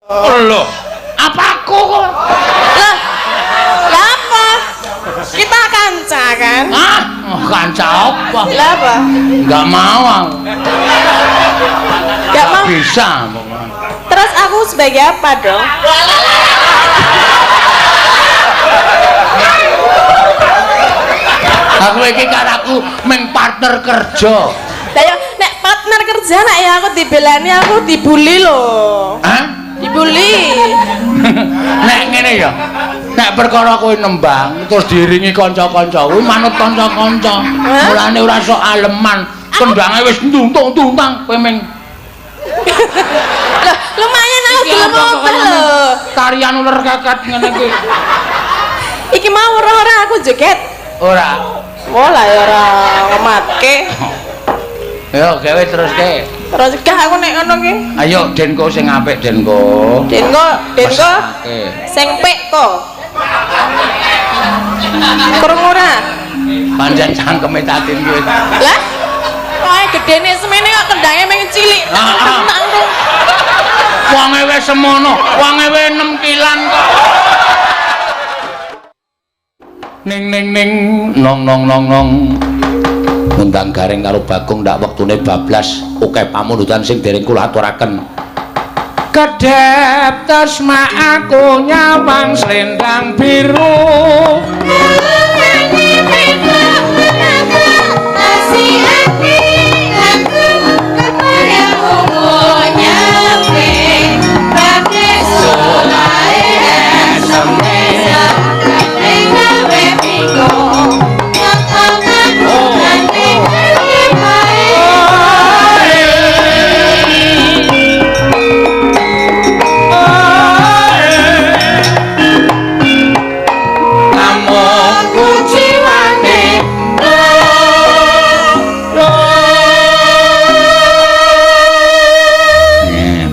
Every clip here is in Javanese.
Lho, apa aku kok? Lah, lah apa? Kita kanca kan? Ah, oh, kanca apa? Lah apa? Enggak mau aku. Gak mau. Bisa pokoknya. Terus aku sebagai apa dong? Aku iki karo aku meng partner kerja. Lah ya nek partner kerja nek ya aku dibelani, aku dibully loh. Hah? Dibully. Nek ngene ya. Nek perkara kowe nembang terus diiringi kanca-kanca kuwi manut kanca-kanca. Mulane ora sok aleman. Kendange wis ntuntung-tuntang kowe meng Loh, lumayan aku gelem obah lho. Tarian ular keket ngene iki. Iki mau ora aku joget. Ora. Wah lah ya ora ngematke. Yo gawe teruske. Terus gak aku nek ngono ki. Ayo Denko sing apik Denko. Denko, Denko Mesake. sing pek ko. Krungu ora? Pancen cangkeme Tatin ki wis. Lah, pokoke gedene semene kok kendange mung cilik. Ah, ah. Wonge wis semono, wonge wis 6 kilan kok. Ning ning ning nong nong nong nong. Ngundang Gareng karo Bagong ndak wektune bablas akeh pamundutan sing dereng kula aturaken. Kedhep tesma aku nyawang slendang biru.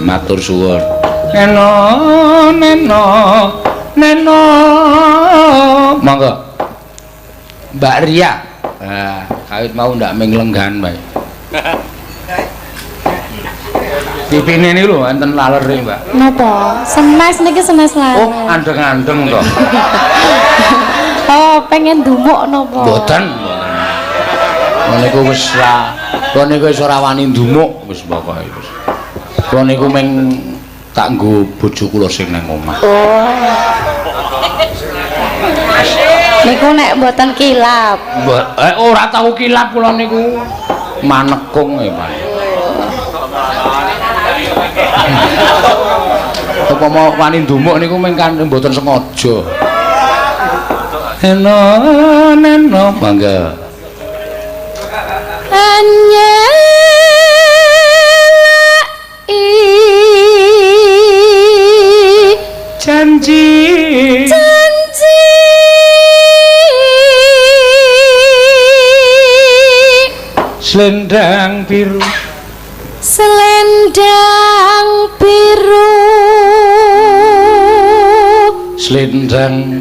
Matur suwun. Neno neno neno. Monggo. Mbak Ria. Nah, kawit mau ndak ming lenggan bae. Pipine niku lho enten lalere, Mbak. Napa? Semes niki semes laler. Oh, andeng-andeng to. Oh, pengen dumuk napa? Mboten, mboten. Kula niku wis ra, kula niku wis ora wani ndumuk wis pokoke wis. Kula niku ming tak nggo bojo kula sing nang omah. Oh. Niku nek mboten kilap. Ora tau kilap kula niku. Manekung e, Pak. Apa mau wani ndumuk niku ming kan mboten sengaja. Neno neno mangga. Janji janji selendang biru, selendang biru, selendang,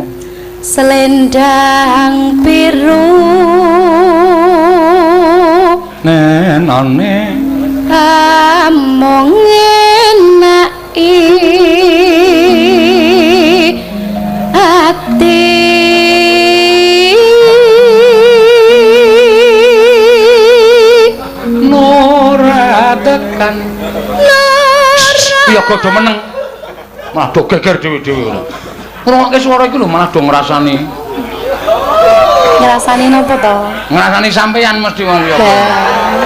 selendang biru, nenone amung ngenaki ati. Nora tekan nora. Iya do meneng malah do geger dhewe-dhewe ngono. Ngrungokke swara iki lho malah do ngrasani. Ngrasani napa to? Ngrasani sampeyan mesti wong wiyaga.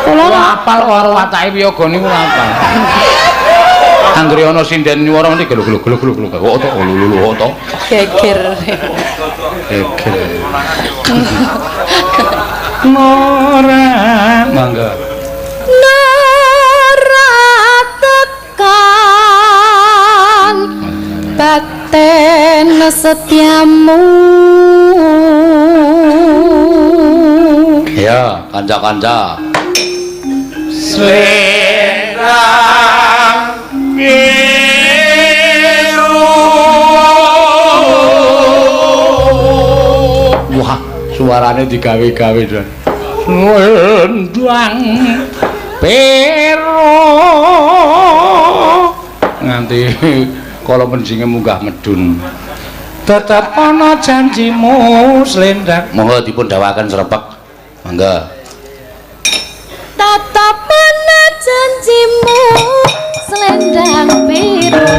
Kula apal karo watake wiyaga niku apal. Anggere ana sinden nyuwara mesti gelo gelo gelo gelo gelo kok to lho lho to. Geger. Geger. Nora mangga. Nora tekan baten setiamu. Ya, kanca-kanca. Selendang biru. Wah, suarane digawe-gawe, Don. Selendang biru. Nganti Kala menjinge munggah medun. Tetep ana janjimu slendang. Monggo dipun dawaken srepek. Monggo. Tetep ana janjimu slendang biru.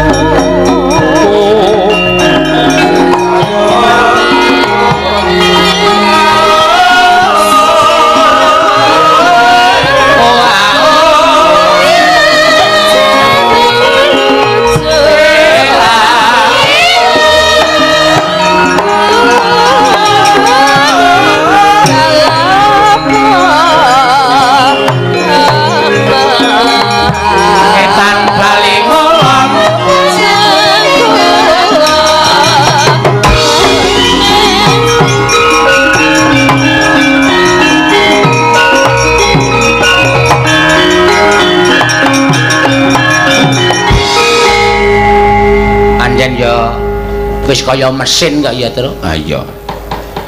Wis kaya mesin kok ya, Tru. Ha iya.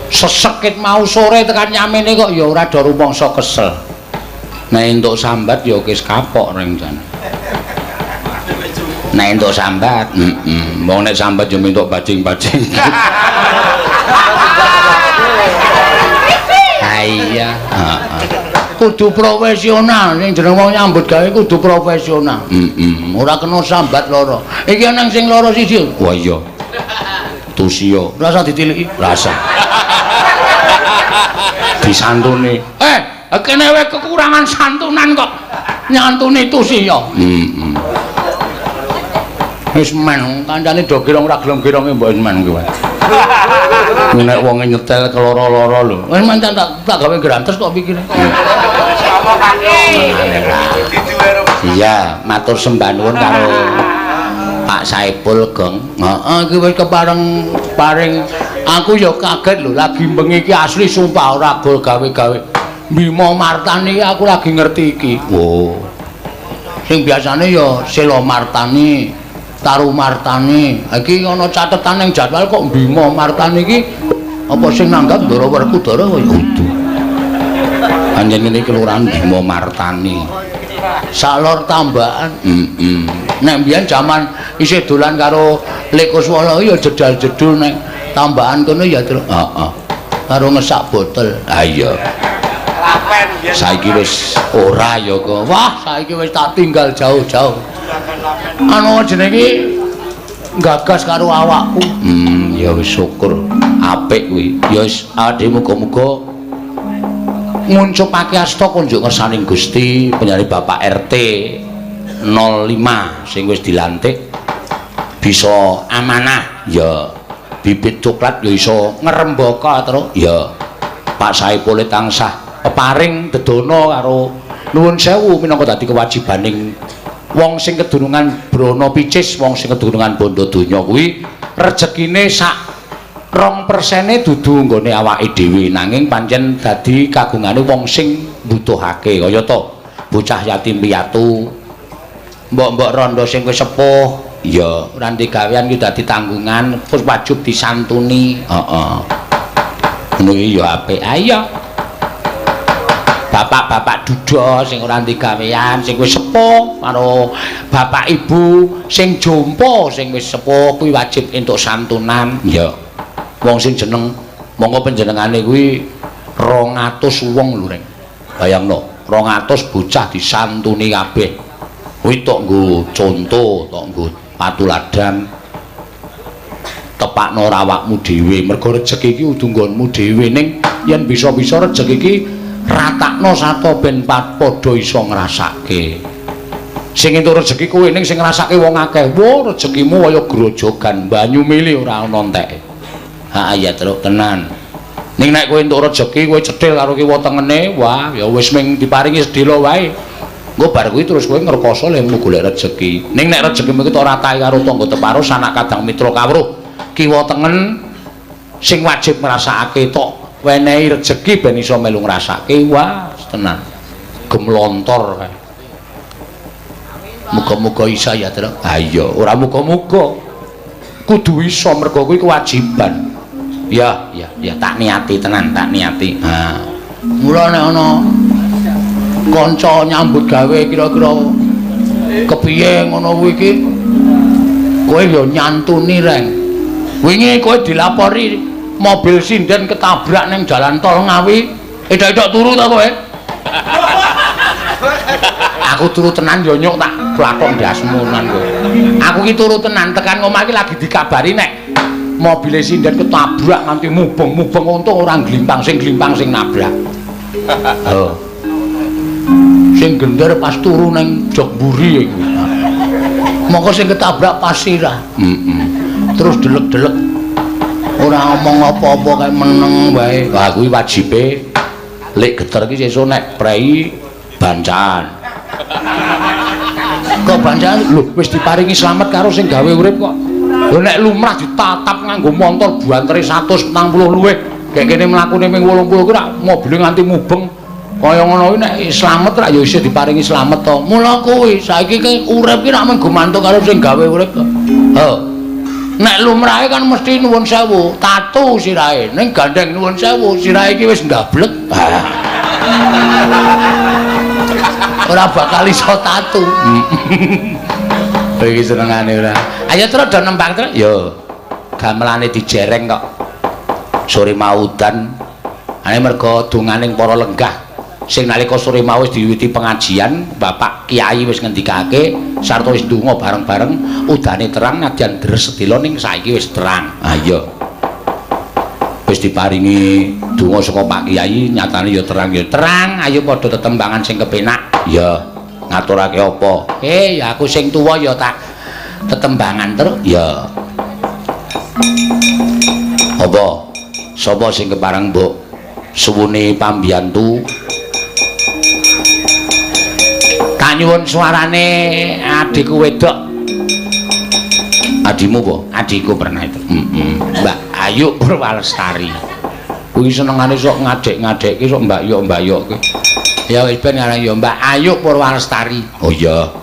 Sesekit mau sore tekan nyamene kok ya ora do rumangsa kesel. Nek entuk sambat ya wis kapok reng jane. Nek entuk sambat, heeh. Wong nek sambat ya entuk bajing-bajing. Ha iya, heeh. Kudu profesional, sing jeneng wong nyambut gawe kudu profesional. Heeh, ora kena sambat lara. Iki ana sing lara siji. Wah iya. Tusio, rasa ditiliki, rasa. Disantuni. Kene wae kekurangan santunan kok. Nyantuni tusio. Heeh. Wis men, kancane do girong ora gelem gironge mbok men kuwi. Nek wonge nyetel keloro-loro lho. Wis men tak gawe grantes kok pikire. Iya, matur sembah nuwun karo Pak Saipul Gong. Heeh, iki wis kepareng paring aku ya kaget lho, lagi bengi iki asli sumpah ora gol gawe-gawe. Bima Martani aku lagi ngerti iki. Oh. Sing biasane ya Selo Martani, Taru Martani. Iki ana catetan ning jadwal kok Bima Martani iki apa sing nanggap Ndara Werkudara kaya kudu. Pancen ngene iki kelurahan Bima Martani. Salor tambahan. Heeh. Nek mbiyen jaman isih dolan karo Lek Kuswala ya jedal-jedul nek tambahan kono ya terus. Heeh. Karo ngesak botol. Ha iya. Saiki wis ora ya kok. Wah, saiki wis tak tinggal jauh-jauh. Anu jenenge iki gagas karo awakku. Ya wis syukur. Apik kuwi. Ya wis awake muga-muga nguncupake asta kunjuk ngersaning Gusti penjane Bapak RT 05 sing wis dilantik bisa amanah ya bibit coklat ya iso ngrembaka terus ya Pak Saipul tansah peparing dedono karo nuwun sewu minangka dadi kewajibaning wong sing kedunungan brana picis, wong sing kedunungan bondo donya kuwi rejekine sak 2% dudu nggone awake dhewe nanging pancen dadi kagungane wong sing mbutuhake kaya to bocah yatim piatu, mbok-mbok rondo sing wis sepuh ya ora ndek gawean iki dadi tanggungan terus wajib disantuni. Heeh, ngono iki ya apik. Ha iya, bapak-bapak duda sing ora ndek gawean sing wis sepuh karo bapak ibu sing jompo sing wis sepuh kuwi wajib entuk santunan. Ya wong sing jeneng monggo panjenengane kuwi 200 wong lho reng. Bayangno 200 bocah disantuni kabeh. Kuwi tok nggo conto, tok nggo patuladan. Tepakno awakmu dhewe, mergo rejeki iki kudu nggonmu dhewe ning yen bisa-bisa rejeki iki ratakno sata ben padha iso ngrasake. Sing entuk rejeki kowe ning sing ngrasake wong akeh. Wo rejekimu kaya grojogan banyu mili ora ana enteke. Ha iya truk tenan. Ning nek kowe entuk rejeki kowe cethil karo kiwa tengene, wah ya wis ming diparingi sedhela wae. Engko bar kuwi terus kowe ngrekoso lehmu golek rejeki. Ning nek rejekimu iki ora tahi karo tangga teparo sanak kadang mitra kawruh, kiwa tengen sing wajib ngrasakake tok wenehi rejeki ben iso melu ngrasake. Wah tenan. Gemlontor kae. Muga-muga isa ya, Truk. Ha iya, ora muga-muga. Kudu iso mergo kuwi kewajiban. Ya, ya, ya tak niati tenan, tak niati. Ha. Mula nek ana kanca nyambut gawe kira-kira kepiye ngono kuwi iki Kowe ya nyantuni reng. Wingi kowe dilapori mobil sinden ketabrak ning jalan tol Ngawi. Edok-edok turu ta kowe? Aku turu tenan ya nyuk tak blakok ndasmu tenan kowe. Aku ki turu tenan tekan omah iki lagi dikabari nek mobile sinden ketabrak nganti mubeng-mubeng untung ora glimpang sing glimpang sing nabrak. Oh. Sing gender pas turu ning jok mburi iku. Mongko sing ketabrak pasirah. Heeh. Terus delek-delek ora omong apa-apa kae meneng wae. Wah kuwi wajibe lek geter iki sesuk nek prei bancaan. Kok bancaan? Lho wis diparingi slamet karo sing gawe urip kok. Lho nek lumrah ditatap nganggo montor bantere 140 luwih. Gek kene mlakune ping 80 kuwi rak mobile nganti mubeng. Kaya ngono kuwi nek slamet rak ya isih diparingi slamet to. Mula kuwi saiki ki urip ki rak mung gumantung karo sing gawe urip to. Ho. Nek lumrahe kan mesti nuwun sewu, tatu sirahe. Ning gandeng nuwun sewu, sirahe iki wis ndablek. Ora bakal iso tatu. Iki senengane ora. Ayo terus do nembang terus. Yo. Gamelane dijereng kok. Sore mau udan. Ane mergo donganing para lenggah sing nalika sore mau wis diwiwiti pengajian, Bapak Kiai wis ngendikake sarta wis ndonga bareng-bareng udane terang nadyan deres sedela ning saiki wis terang. Ha iya. Wis diparingi donga saka Pak Kiai nyatane ya terang ya terang, ayo padha tetembangan sing kepenak. Ya, ngaturake apa? Ya aku sing tuwa ya tak tetembangan terus. Ya. Apa? Sapa sing kepareng mbok suwune pambiyantu? Tak nyuwun suarane adikku wedok. Adimu apa? Adikku pernah itu. Heeh. Mbak Ayu Purwalestari. Kuwi senengane sok ngadek-ngadekke sok mbak yok-mbak yok. Ya wis ben aran ya Mbak Ayu Purwalestari. Oh iya.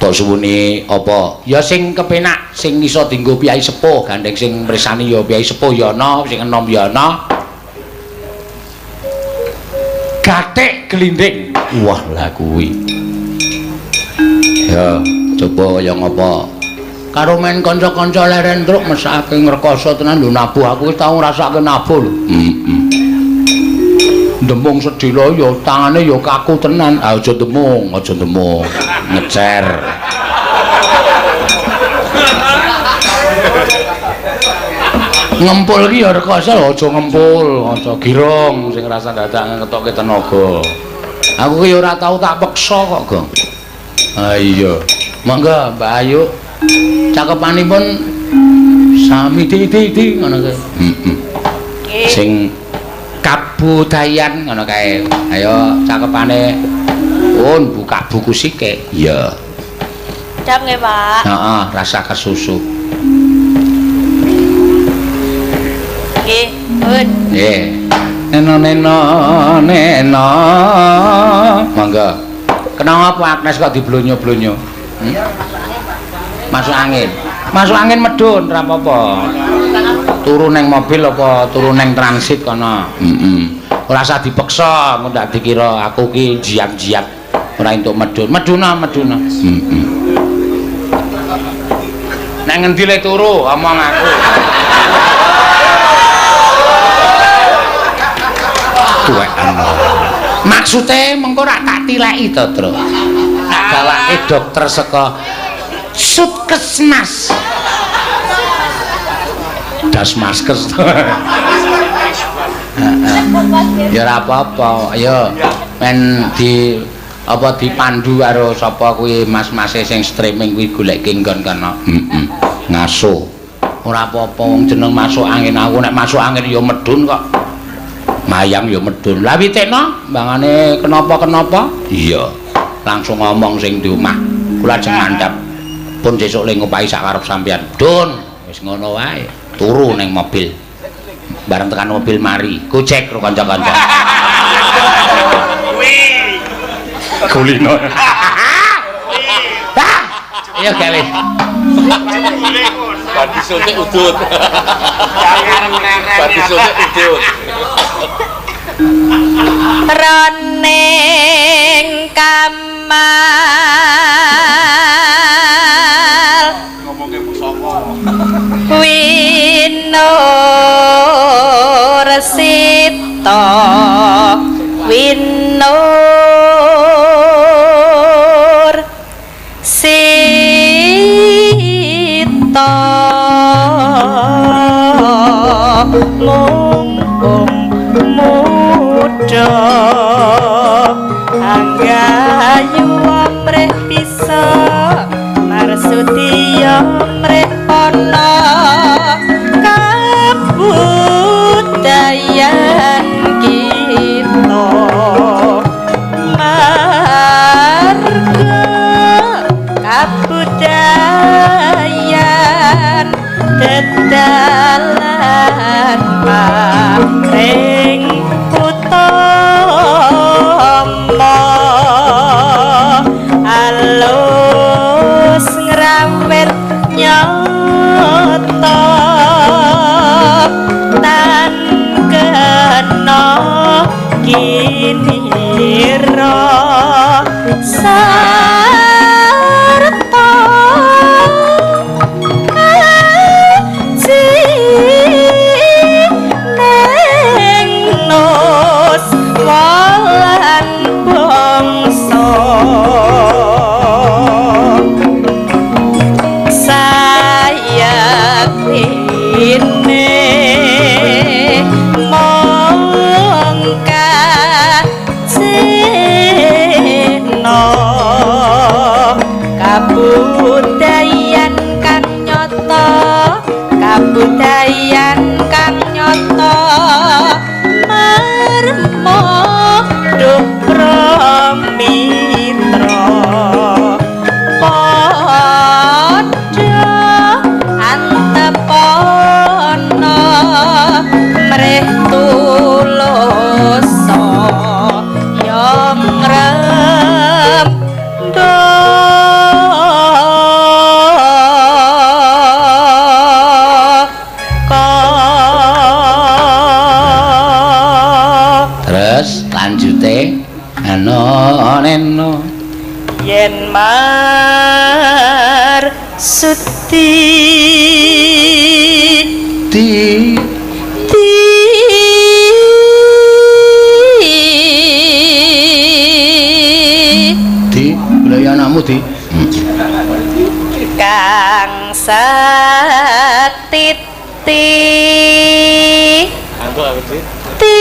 Tok suwune apa? Ya sing kepenak, sing iso dienggo piyai sepuh, gandeng sing mresani ya piyai sepuh ya ana, sing enom ya ana. Gathik glinding. Wah lah kuwi. Ya, coba kaya ngapa? Karo men kanca-kanca leren truk mesake ngrekoso tenan lho nabuh aku wis tau ngrasake nabuh lho. Heeh. Demung sedhela ya tangane ya kaku tenan. Ah aja demung, aja demung. Ngecer. Ngempul ki ya rekoso aja ngempul, aja girong sing rasa dadak ngetokke tenaga. Aku ki ora tau tak peksa kok, Gong. Ha iya. Monggo Mbak Ayu. Cakepanipun sami di ngono kae. Heeh. Sing kabudayan ngono kae. Ayo cakepane pun buka buku sike. Iya. Dap nggih, Pak. Heeh, rasa kesusu. Nggih, pun. Nggih. Neno neno neno. Monggo. Kenapa Agnes kok diblonyo-blonyo? Masuk angin. Masuk angin medun ora apa-apa. Turu neng mobil apa turu neng transit kono. Heeh. Ora usah dipeksa, engko ndak dikira aku ki jiap-jiap ora entuk medun. Meduna, meduna. Heeh. Nang ngendi le turu omong aku. Tuwekan. Maksude mengko rak tak tileki to, Tru. Tak gawake dokter saka Sutkesmas. Das masker. Ya ora apa-apa, ayo men di apa dipandu karo sapa kuwi mas-mase sing streaming kuwi goleke nggon kono. Heeh. Ngaso. Ora apa-apa wong jeneng masuk angin aku nek masuk angin ya medun kok. Mayang ya medun. Lah witekno mbangane kenapa-kenapa? Iya. Langsung ngomong sing di omah. Kula ajeng ngandhap. Pun sesuk le ngopahi sak karep sampean. Dun, wis ngono wae. Turu ning mobil. Bareng tekan mobil mari, gojek karo kanca-kanca. Kulino. Iya gawe. Bar disuntik udut. Bar disuntik udut. Roning kamal Winur sita winur sita mumpung muda anggayu amrih bisa marsudiya mrih ana kabudayan kita marga kabudayan dedalan maring utama alus ngrawit nyata tan kena kinira sarta kaji neng nus walan bangsa sayaktine mong kacena kabudayan kang nyata kabudayan kang nyata marma duh pramitra padha antepana mrih tulus ya ngrembaka. Terus lanjute ano neno Yen mar sudi di di di lha anakmu di kang satiti Antuk aku sih. ti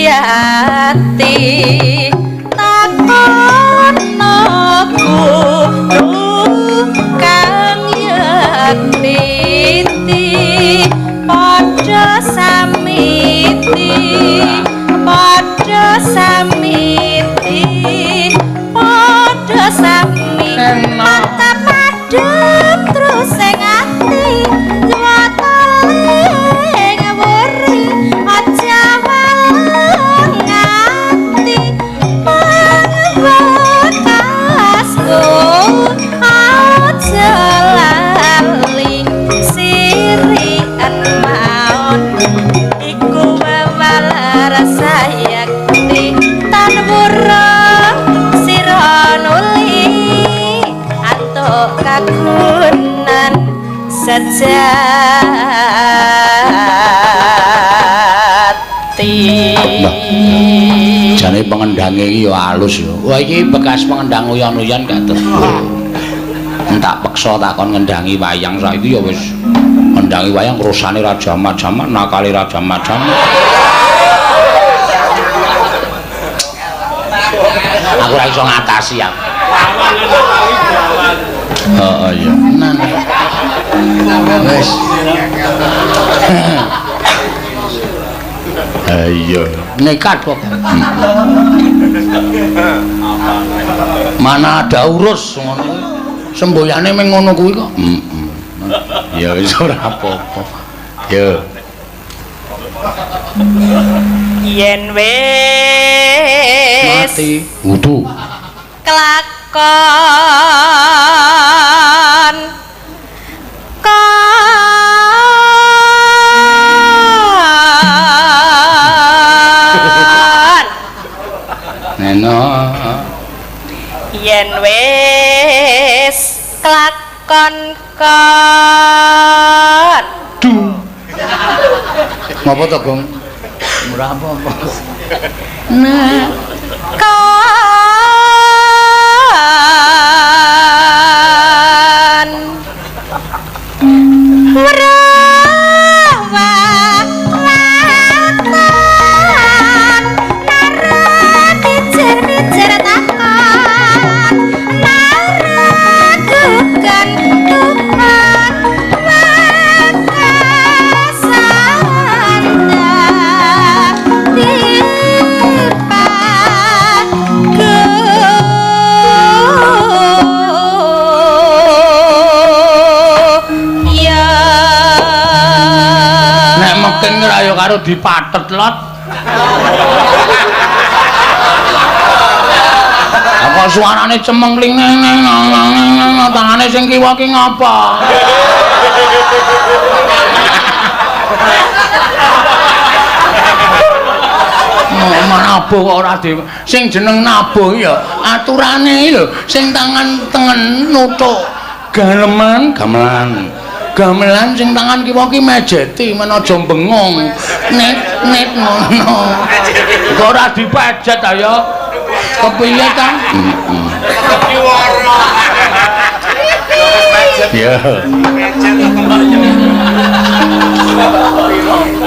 ngati-ati takono guru kang yektiti padha samiti padha samiti padha sami mantap madhep terus sing ati nyata ing wuri aja weleng ati pangbekasku aja lali sirian maon iku wewalar sayakti tan wurung sira nuli antuk kagunan sejati. Jane pengendange iki ya alus ya. Wah iki bekas pengendang uyan-uyan gak terus. Entak peksa takon ngendangi wayang saiki ya wis ngendangi wayang urusane ra jamat-jamat, nakale ra jamat-jamat. Aku ora iso ngatasi aku. Heeh iya. Nah. Wis. Ayo, nekat kok. Mana ada urus ngono kuwi. Semboyane meng ngono kuwi kok. Heeh. Ya wis ora apa-apa. Ya. Yen wis mati wudu kelakon Nah. Yen wis klakon kon. Du. Ngapa to, Gong? Ora apa-apa. Nah. Kon. Karo dipatet lot. Apa suarane cemengling neng neng neng neng tangane sing kiwa ki ngapa? Nabuh kok ora di sing jeneng nabuh ya aturane lho, sing tangan tengen nuthuk galeman gamelan. Gamelan sing tangan kiwa ki mejeti men aja bengong. Net-net ngono. Kok ora dipejet ayo. Kepiye ta? Kepiwara. Ya.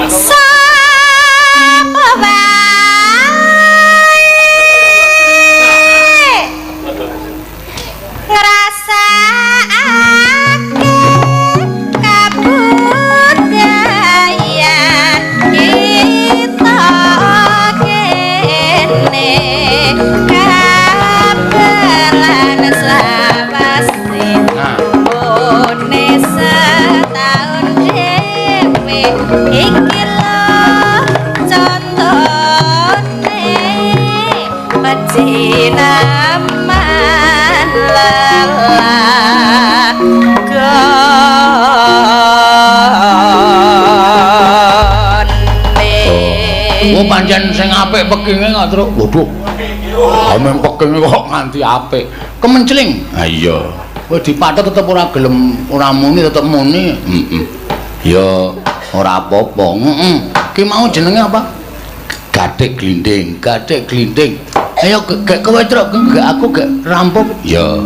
Sapa wae ngrasakake kabudayan kita kene kabelan selawase mune setahun dhewe iki lho contone pecinaman lelakone. Oh pancen sing apik pekinge kok, Truk. Waduh. Amen pekinge kok nganti apik. Kemencling. Ha iya. Kowe dipathet tetep ora gelem, ora muni tetep muni. Heeh. Ya ora apa-apa. Heeh. Ki mau jenenge apa? Gathik glinding, gathik glinding. Ayo gek kowe, Truk, gek aku gek rampung. Ya.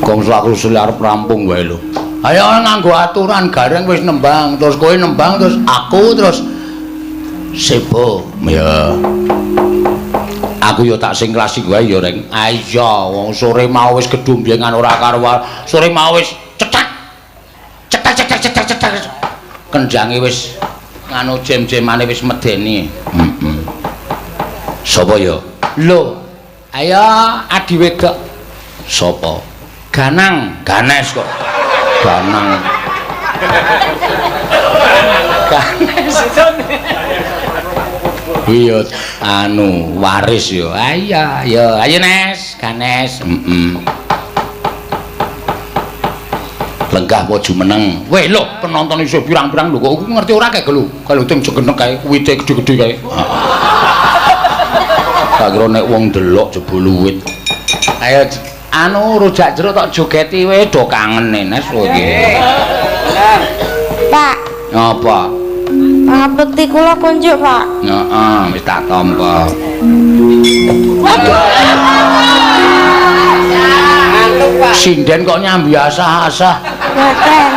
Kongso aku arep rampung wae lho. Ayo nganggo aturan gareng wis nembang, terus kowe nembang, terus aku terus sebo. Ya. Aku ya tak sing klasik wae ya, Reng. Ayo wong sore mau wis gedumbengan ora karuan. Sore mau wis cetak. Cetak cetak cetak cetak. Kenjange wis nganu jem-jemane wis medeni. Heeh. Sapa ya? Lho, ayo adi wedok. Sapa? Ganang, Ganes kok. Ganang. Ganes. Iya, anu waris ya. Ayo, ya, ayo Nes, Ganes. Heeh. Lenggah apa jumeneng? Weh lho, penonton iso pirang-pirang lho kok aku ngerti ora kae lho. Kalau teng jegenek kae, wite gede-gede kae. Tak kira nek wong delok jebul wit. Ayo anu rujak jeruk tok jogeti wae do kangene Nes kowe iki. Pak. Ngapa? Pangapekti kula kunjuk, Pak. Heeh, wis tak tampa. Sinden kok nyambi asah-asah. Mboten.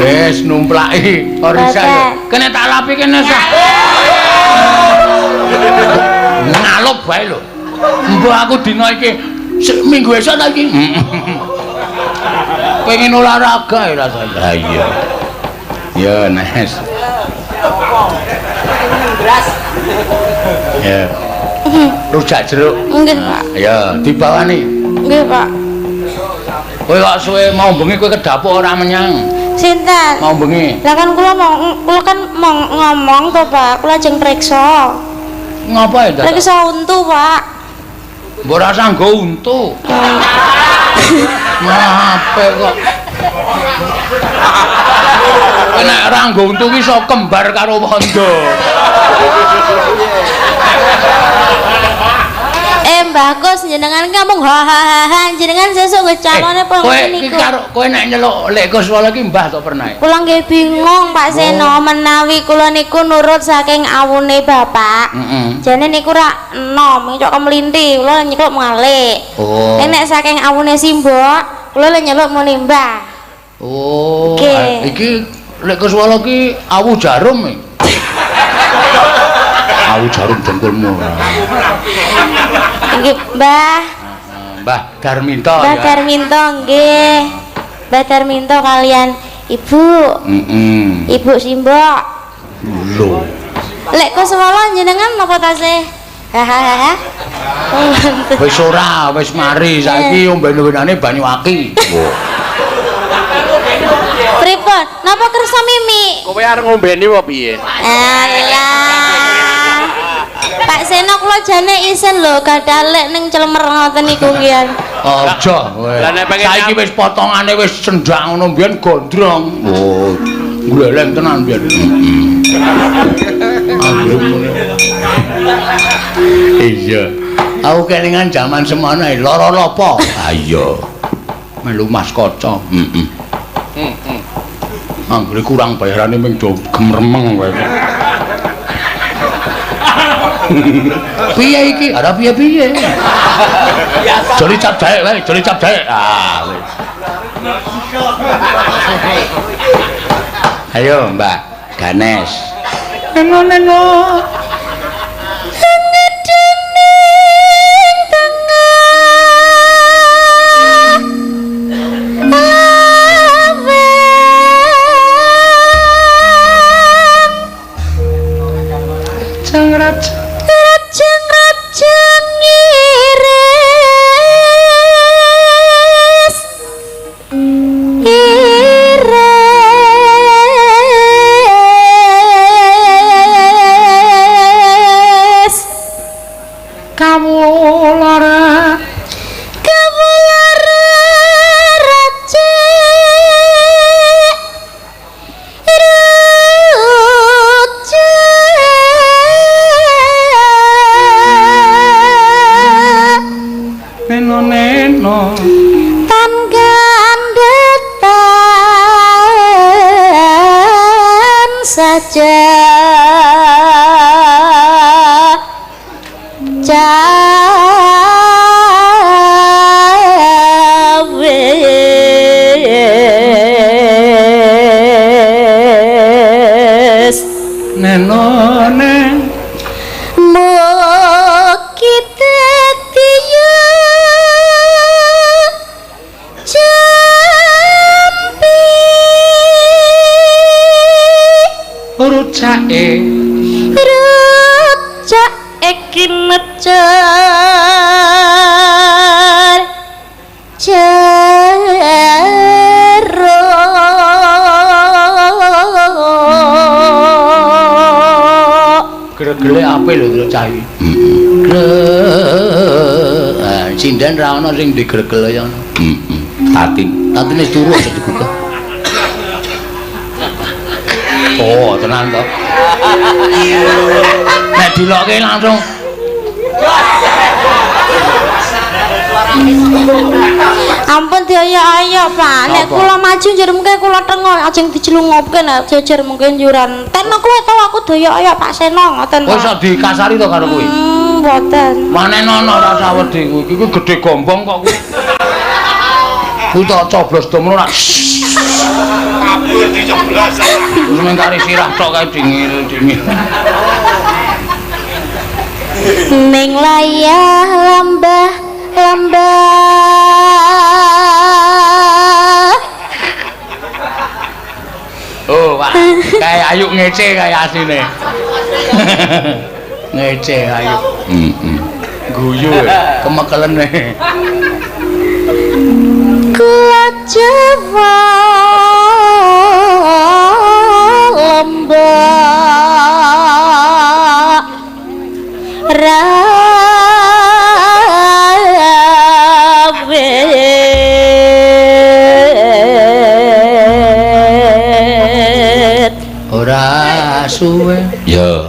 Wis numplaki ora iso. Kene tak lapi kene sah. Ngalup wae lho. Mbok aku dina iki minggu esuk ta iki. Pengen olahraga ya rasane. Ha iya. Ya Nes. Ya. Rujak jeruk. Nggih, Pak. Ya, dibawani. Nggih, Pak. Kowe kok suwe mau bengi kowe kedapuk ora menyang. Sinten? Mau bengi. Lah kan kula mau kula kan mau ngomong to, Pak. Kula ajeng preksa. Ngapa ya, Dak? Preksa untu, Pak. Mbok ora sanggo untu. Ngapa kok? Kowe nek ora nggo untu ki iso kembar karo wondo. Mbah Kus jenengan ngomong ha ha ha jenengan sesuk nggo calone apa kowe ngoten niku. Karo kowe nek nyeluk Lek Kuswala ki mbah to pernah? Kula nggih bingung Pak Seno menawi kula niku nurut saking awune bapak. Jane niku rak enom cok kemlinti kula nyeluk malik. Oh. Nek saking awune simbok kula nyeluk muni mbah. Oh, iki Lek Kuswala ki awu jarum iki. Awu jarum dengkulmu. Nggih, Mbah. Mbah Darminto ya. Mbah Darminto nggih. Mbah Darminto kalian Ibu. Ibu Simbok. Lho. Lek Kuswala jenengan napa tasih? Hahaha. Wis ora, wis mari saiki omben-ombenane banyu aki. Pripun? Napa kersa mimi? Kowe arep ngombeni apa piye? Alah. Pak Seno kula jane isen lho gadah lek ning clemer ngoten niku ngian. Aja kowe. Saiki wis potongane wis cendhak ngono mbiyen gondrong. Oh, gleleng tenan mbiyen. Iya. Aku kelingan jaman semono lara lapa? Ha iya. Melu Mas Kaca. Heeh. Anggere kurang bayarane ming do gemremeng kowe. Piye iki? Ora piye-piye. Joli cap jae wae, joli cap jae. Ah wis. Ayo Mbak Ganes. Neno-neno. Ngedening tengah aweng. Jeng raja. Rajeng-rajeng iris iris Kawulara kawulara rajeng rajeng neno-neno tan gandetan saja cawe neno-nen mugi dadi jampi rucake rucake kinecer jero gregele ape lho lho cah iki. Sinden ra ono sing digregel ya ono. Tatin, tatine turu aja digugah. Oh, tenan to. Nek dilokke langsung Ampun dioyo-oyo, Pak. Nek kula maju njur mungkin kula tengok ajeng dijelungupke nek jejer mungkin njuran. Tekno kowe tau aku doyo-oyo Pak Seno ngoten, Kowe Pak. iso dikasari to karo kowe? Mboten. Manenono ora usah wedi kuwi. Iki gedhe gombong kok kuwi. Kuwi tak coblos domono ora. Kabur dicoblos. Wis mung kari sirah tok kae dingil-dingil. Ning layah lambah lambah Oh, Pak. Kayak ayu ngece kayak asline. Ngece ayu. Heeh. Guyu kemekelene. Kula Jawa lembah rawe. Ya.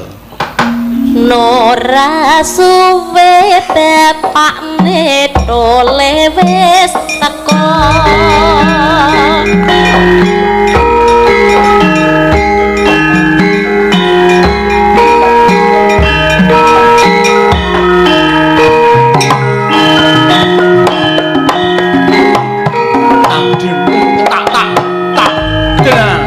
Nora suwe bapakne tole wis teko. Tak tak tak. Tenang.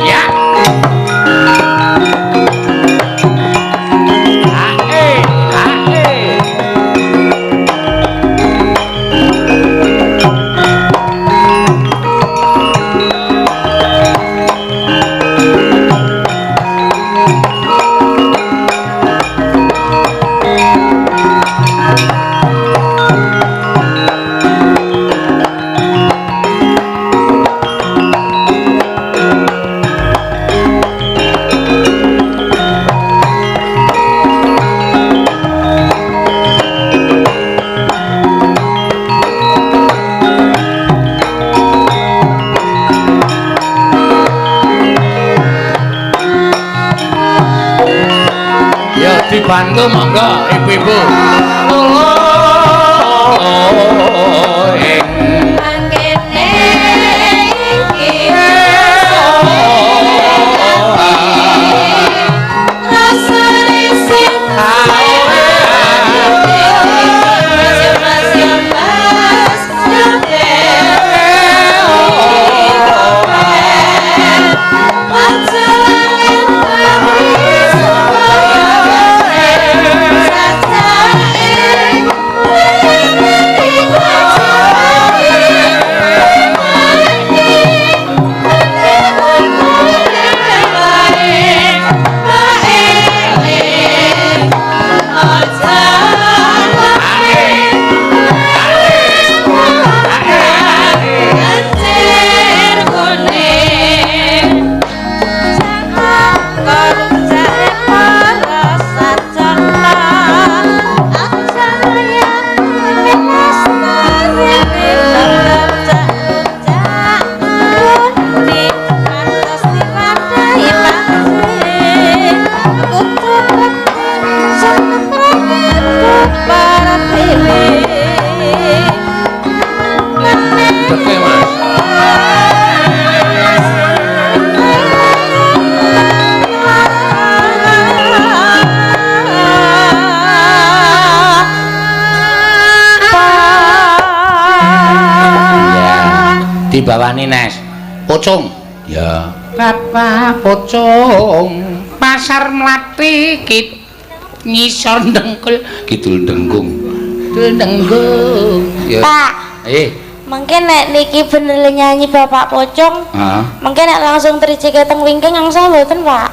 Ya. Ae, ae. Ya dibantu monggo ibu-ibu. Oh, ing Mangkene iki rasane sing Deke, Mas. Ya, dibawani Nes. Pocong. Ya. Bapak pocong pasar Mlati kit ngisor dengkul kidul dengkung. Kidul dengkung. Ya. Pak, mungkin nek niki bener nyanyi Bapak Pocong, Heeh. mungkin nek langsung tricike teng wingking angsal mboten, Pak?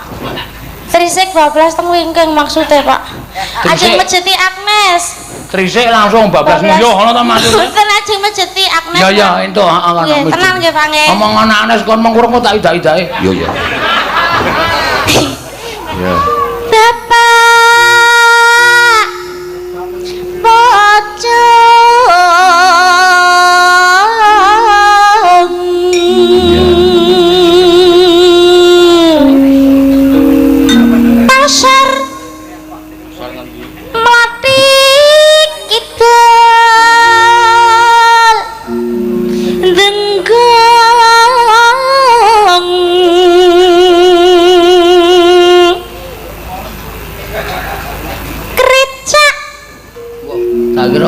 Trisik bablas teng wingking maksudnya, Pak. Ajeng Trisik. mejeti Agnes. Trisik langsung bablas nguyuh ngono ta maksudnya? Mboten ajeng mejeti Agnes. Ya ya Pak. entuk heeh kan. Nggih, tenang nggih, Pak nggih. Omong Agnes kon mengkurung tak idak-idake. Ya ya. Ya. Bapak Pocong.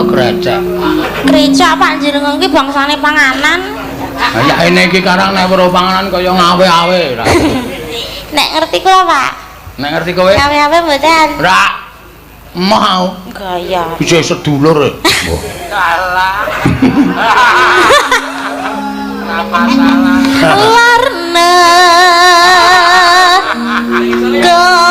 krecek. Krecek Pak jenengan iki bangsane panganan. Lah ya ini iki karang nek weruh panganan kaya ngawe-awe. Nek ngerti kula, Pak. Nek ngerti kowe? Ngawe-awe mboten. Ora. Mau. Gaya. Bisa sedulur. Salah. Apa salah? Warna koro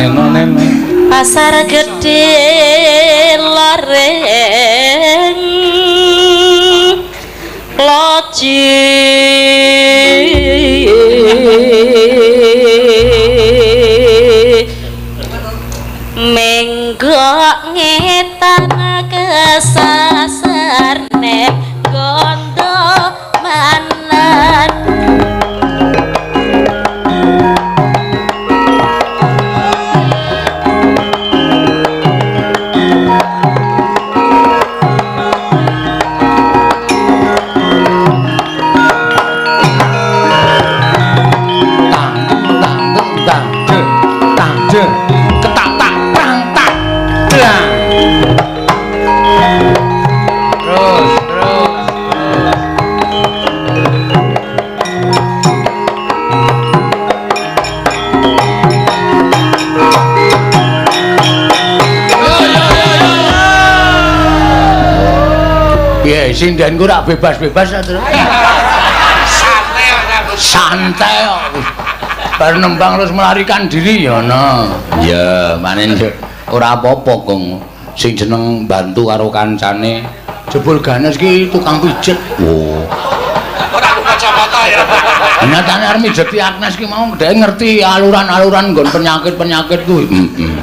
neno pasar gede loreng loji menggok ngetan kesasar nek gondo manan. Tang tang tang de tang de ketak tak tang tak dang. Terus terus. Piye sindenku rak bebas-bebas ta, Tru? Santai kok. Bar nembang terus melarikan diri ya ana. Ya, manen ora apa-apa, Gong. Sing jeneng bantu karo kancane. Jebul Ganes ki tukang pijet. Oh. Ora aku kacamata ya. Nyatane arep mijeti Agnes ki mau dhek ngerti aluran-aluran nggon penyakit-penyakit kuwi. Heeh.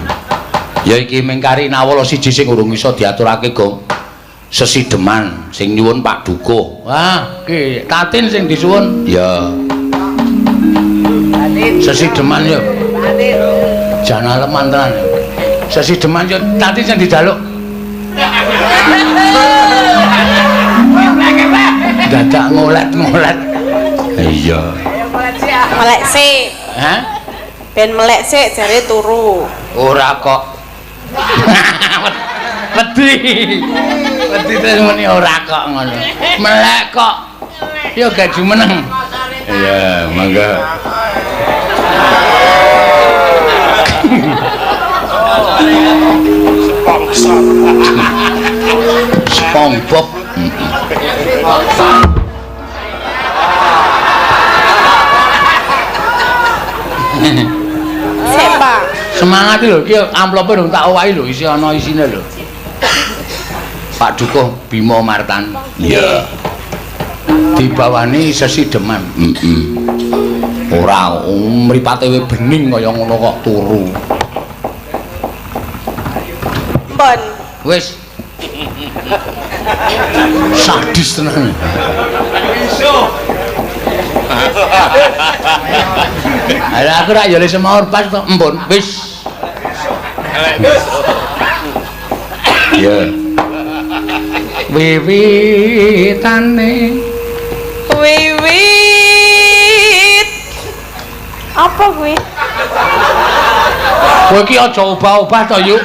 Ya iki mengkari nawala siji sing urung iso diaturake, Gong. Sesideman sing nyuwun Pak Dukuh. Wah, ki Tatin sing disuwun. Ya. Sesideman yo. Jan aleman tenan. Sesideman yo Tatin sing dijaluk. Dadak ngolet-ngolet. Iya. Melek sik. Hah? Ben melek sik jare turu. Ora kok. Wedi. Wedi terus muni ora kok ngono. Melek kok. Yo gak jumeneng. Iya, mangga. Sponsor. SpongeBob. Sik, Pak. Semangat lho iki amplope durung tak owahi lho, isi ana isine lho. Pak Dukuh Bima Martan. Iya. Dibawani sesideman. Heeh. Ora mripate we bening kaya ngono kok turu. Pon. Wis. Sadis tenan. Lah aku rak ya le semaur pas to. Empun, wis. Iya. Wiwitane wiwit. Apa kuwi? Kowe iki aja obah-obah to, Yuk.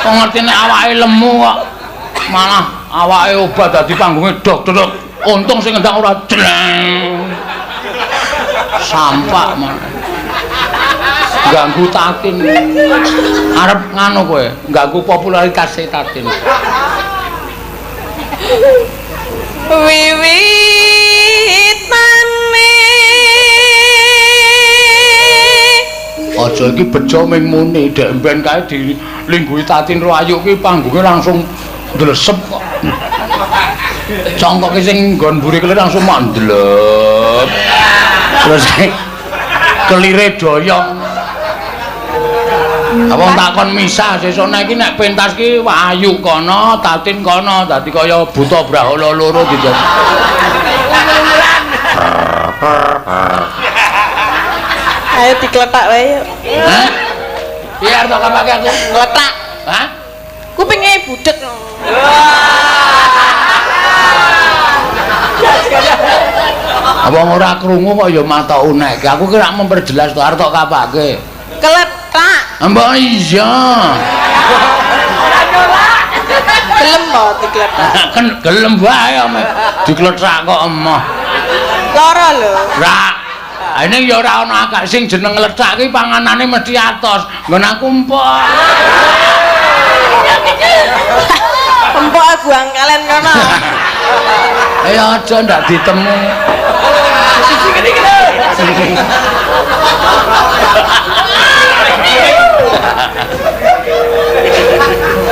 Kok ngerti nek awake lemu kok malah awake obah dadi panggunge dok dok. Untung sing ngendang ora jleng. Sampak malah. Ganggu Tatin. Arep nganu kowe, ganggu popularitas Tatin. Wiwitane aja iki bejo ming muni, dek mben kae dilingguhi Tatin ro Ayu ki panggunge langsung ndlesep kok. Congkoke sing nggon mburi kelir langsung mandlep. Terus kelire doyong. Wong takon misah sesuk nek iki nek pentas ki Ayu kono, Tatin kono, dadi kaya buta brahala loro dijajal. Ayo dikletak wae yuk. Hah? Piye arep tak kapake aku? Ngletak. Hah? Kupinge budek. Wong ora krungu kok ya matok unekke. Aku ki rak memperjelas to arep tok kapake. Klethak. Mbok iya. Ora nolak. Gelem to diklethak. Kan gelem wae ame. Diklethak kok emoh. Lara lho. Ora. Ini ya ora ana akak sing jeneng lethak ki panganane mesti atos. Nggon aku empok. Empok buang kalen kono. Ayo aja ndak ditemu.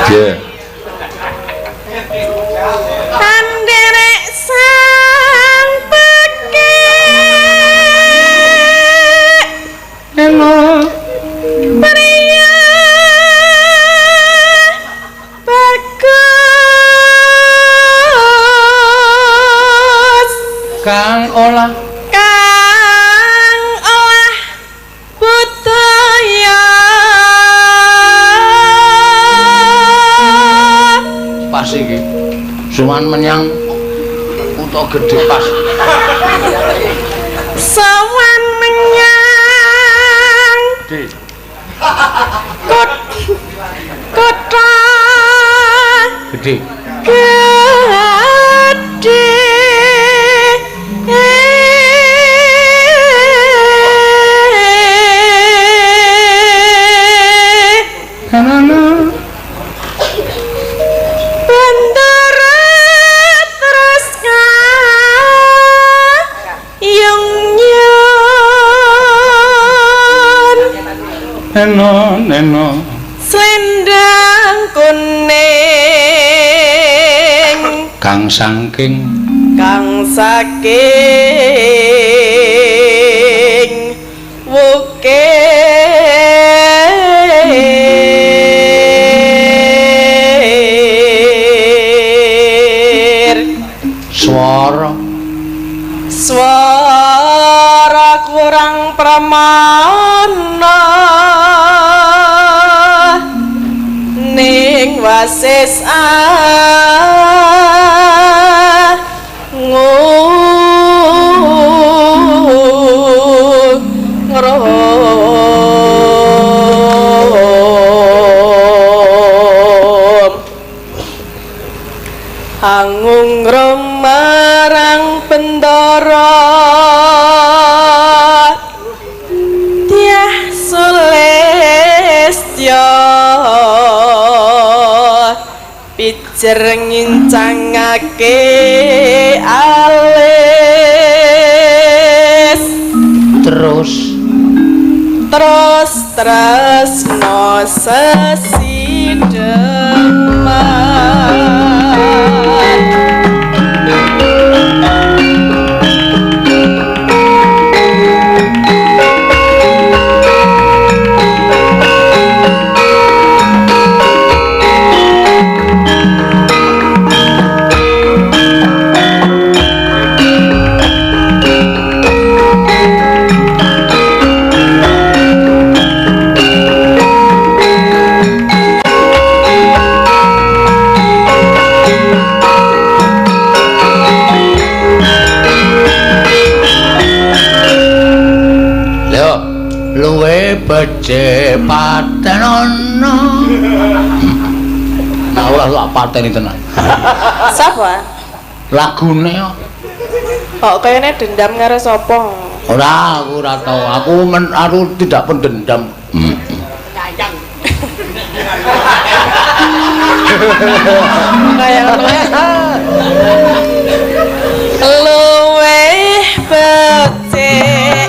Yeah. Anderek sang pekek Elo pria bagus kang olah budaya. Pas iki suwan menyang kutha gedhe pas. Sowan menyang kutha gedhe. Gedhe. Bendera terus kayung nyun Eno neno selendang kuning kang saking wukir swara swara kurang pramana ning wasis ngrum angungrum marang Bendara Dyah Sulistya pijer ngincangake alis terus terus tresno sesideman. Luwe becik patenono. Nah ora tak pateni tenan. Sapa? Lagune kok. Kok kayane dendam karo sapa? Ora, aku ora tau. Aku tidak pendendam. Sayang. Kaya ngono. Luwe becik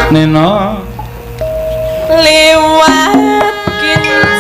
Neno liwat kincang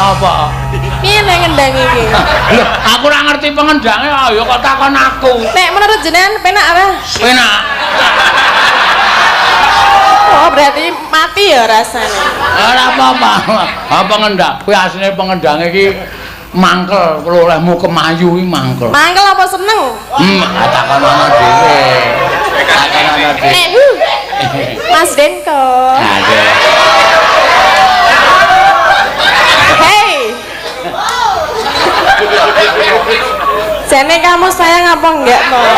Apa? Piye nek ngendang iki? Lho, aku ora ngerti pengendange ya kok takon aku. Nek menurut jenengan penak apa? Penak. Oh, berarti mati ya rasane. Ora apa-apa. Ha pengendang, kuwi asline pengendange iki mangkel, kalau olehmu kemayu iki mangkel. Mangkel apa seneng? Takon ana dhewe. Takon ana dhewe. Nek Mas Denko. Aduh. Hey. Jane kamu sayang apa enggak toh?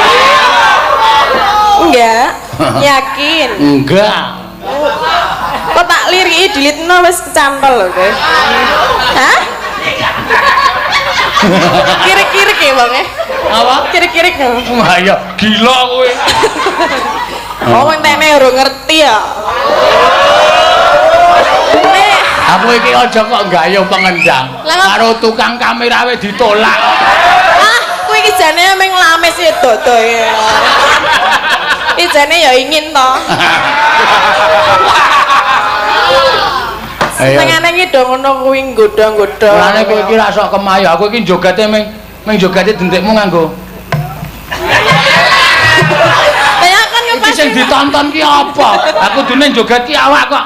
Enggak. Yakin? Enggak. Kok tak liriki dilitno wis kecantol lho kowe. Hah? Kirik-kirik ya wong e. Apa? Kirik-kirik. Wah ya gila kowe. Oh, wong tene urung ngerti ya. Nek Aku iki aja kok gayuh pengendang. Karo tukang kamera we ditolak. Ah, kowe iki jane mung lamis ya dodo ya. Iki jane ya ingin to. Senengane iki do ngono kuwi nggodha-nggodha. Mulane kowe iki ra sok kemayu. Aku iki jogete ming jogete dendekmu nganggo. Lah kan Iki sing ditonton ki apa? Aku dune joget ki awak kok.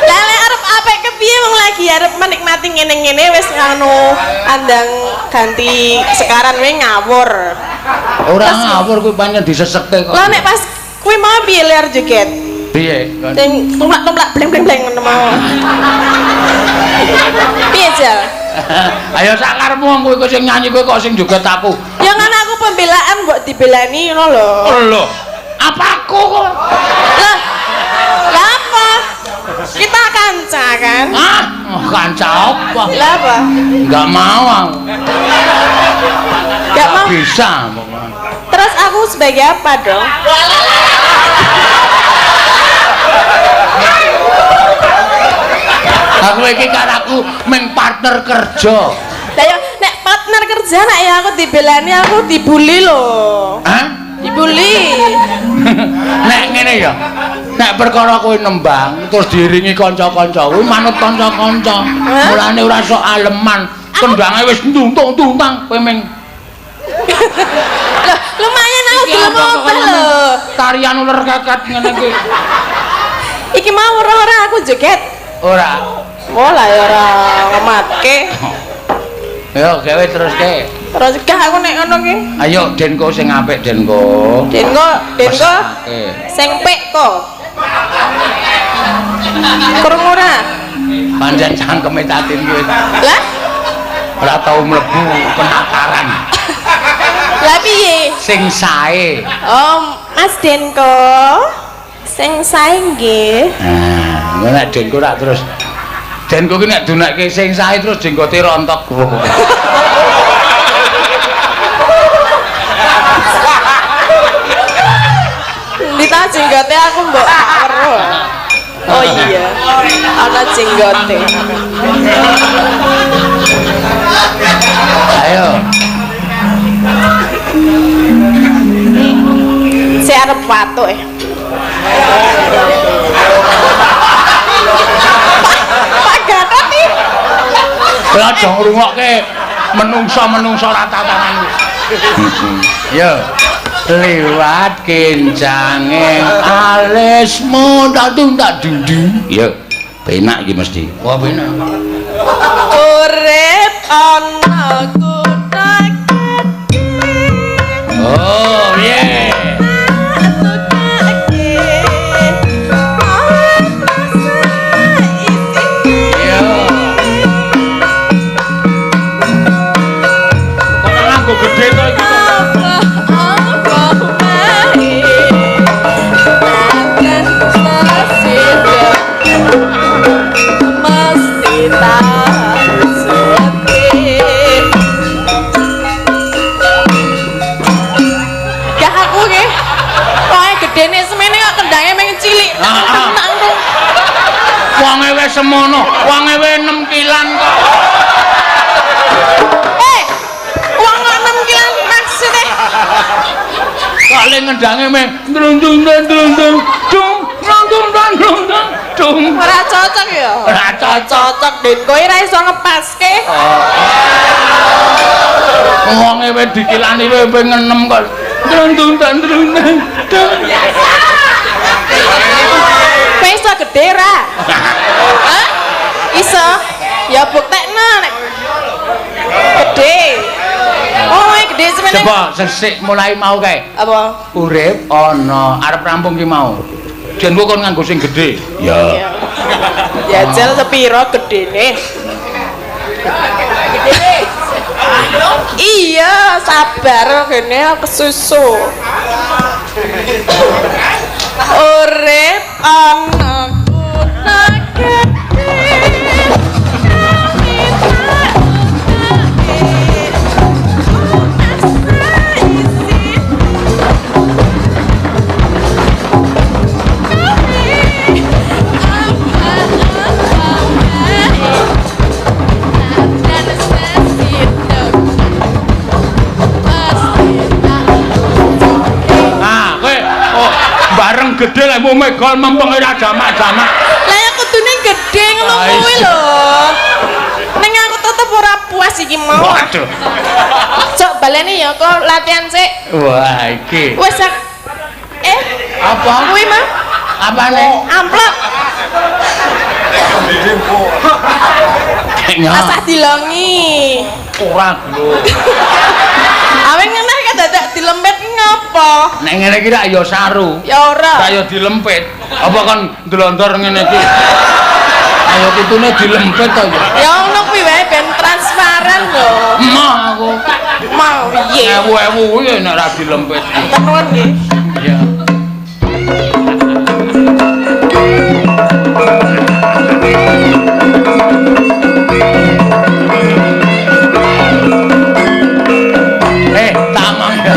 Lah lek arep apik kepiye wong lagi arep menikmati ngene-ngene wis ngono andang ganti sekaran we ngawur. Ora ngawur kuwi pancen disesekte kok. Lah nek pas kuwi mau piye ler joget? Piye? Sing tumlak-tumlak bleng-bleng-bleng ngono mau. Piye jal? Ayo sak karepmu wong kowe sing nyanyi kowe kok sing joget aku. Ya kan aku pembelaan mbok dibelani ngono lho. Lho, apa aku kok? Lah, lah apa? Kita kanca kan? Ah, kanca apa? Lah apa? Enggak mau aku. Enggak mau. Bisa. Terus aku sebagai apa dong? Aku iki kan aku meng partner kerja. Lah ya nek partner kerja nek ya aku dibelani aku dibully lho. Hah? Dibully. Nek ngene ya. Nek perkara kowe nembang terus diiringi kanca-kanca kuwi manut kanca-kanca. Mulane ora sok aleman. Kendange wis ntuntung-tuntang kowe meng Loh, lumayan aku gelem obah lho. Tarian uler keket ngene iki. Iki mau ora-ora aku joget. Ora. Oh lah ya ora ngematke. Yo gawe teruske. Terus gah aku nek ngono ki. Ayo Denko sing apik Denko. Denko, Denko. Sing pik ko. Krungu ora? Pancen cangkeme Tatin ki. Lah? Ora tau mlebu penataran. Lah piye? Sing sae. Oh, Mas Denko. Sing sae nggih. Nah, ngono nek Denko rak terus Denko ki nek dunekke sing sae terus jenggote rontok. Ndi ta jenggote aku mbok weruh. Oh iya. Ana jenggote. Ayo. Saya arep watuk ya. Pak Gatot iki. Kowe aja ngrungokke menungsa-menungsa rata-rata. Yo. Liwat kencange alismu tak tak dinding. Yo. Penak iki mesti. Wah, penak. Urip ana kutha gedhe. Oh, yeah. Gede to iki. semono. Wonge we 6 kilan kok. Wong kok 6 kilan maksudnya? Kok le ngendange me ndrung dung dung dung dung dung dung dung dung dung. Ora cocok ya? Ora cocok. Cocok Den, kowe ora iso ngepaske. Wonge we dikilani we ping 6 kok. Ndrung dung dung dung dung. Kowe iso gedhe ra? Hah? Iso? Ya buktekno nek gedhe. Oh, kowe gedhe semene. Coba sesik mulai mau kae. Apa? Urip ana arep rampung ki mau. Jen kok kon nganggo sing gedhe. Ya. Jajal sepiro gedene? Iya, sabar kene kesusu. Urip ana kutha gedhe. Ah, kowe oh, bareng gedhe lek mu megol mempeng ora jamak-jamak. Lah ya kudune gedhe ngono Ah, kuwi iya. lho. Ning aku tetep ora puas iki mau. Waduh. Cok baleni ya kok latihan sik. Wah, iki. Wis Apa? Kuwi mah Apane? amplop. Nya. Asah dilongi. Ora lho. Awe ngeneh kan dadak dilempit ngopo? Nek ngene iki rak ya saru. Ya ora. Rak ya dilempit. Apa kon ndlondor ngene iki? Ayo kutune dilempit to ya. Ya ngono kuwi wae ben transparan lho. Emoh aku. Mau piye? Ewu-ewu kuwi nek ora dilempit. Tenan nggih. Iya. Tak omong ya.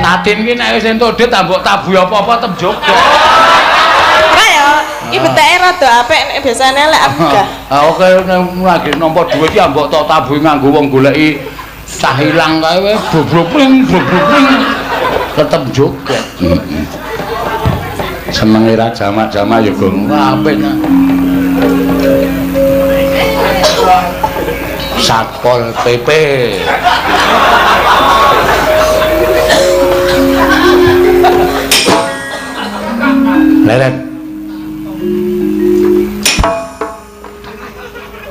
Tatin ki nek wis entuk dhuwit tak mbok tabuhi apa-apa tetep jogo. Ora ya, iki beteke rada apik nek biasane lek aku gak. Ah oke nek lagi nampa dhuwit ki mbok tok tabuhi nganggo wong goleki cah ilang kae wae brobropling brobropling tetep joget. Senenge ra jamak-jamak ya Gong. Wah apik nah. Satpol PP. Leren.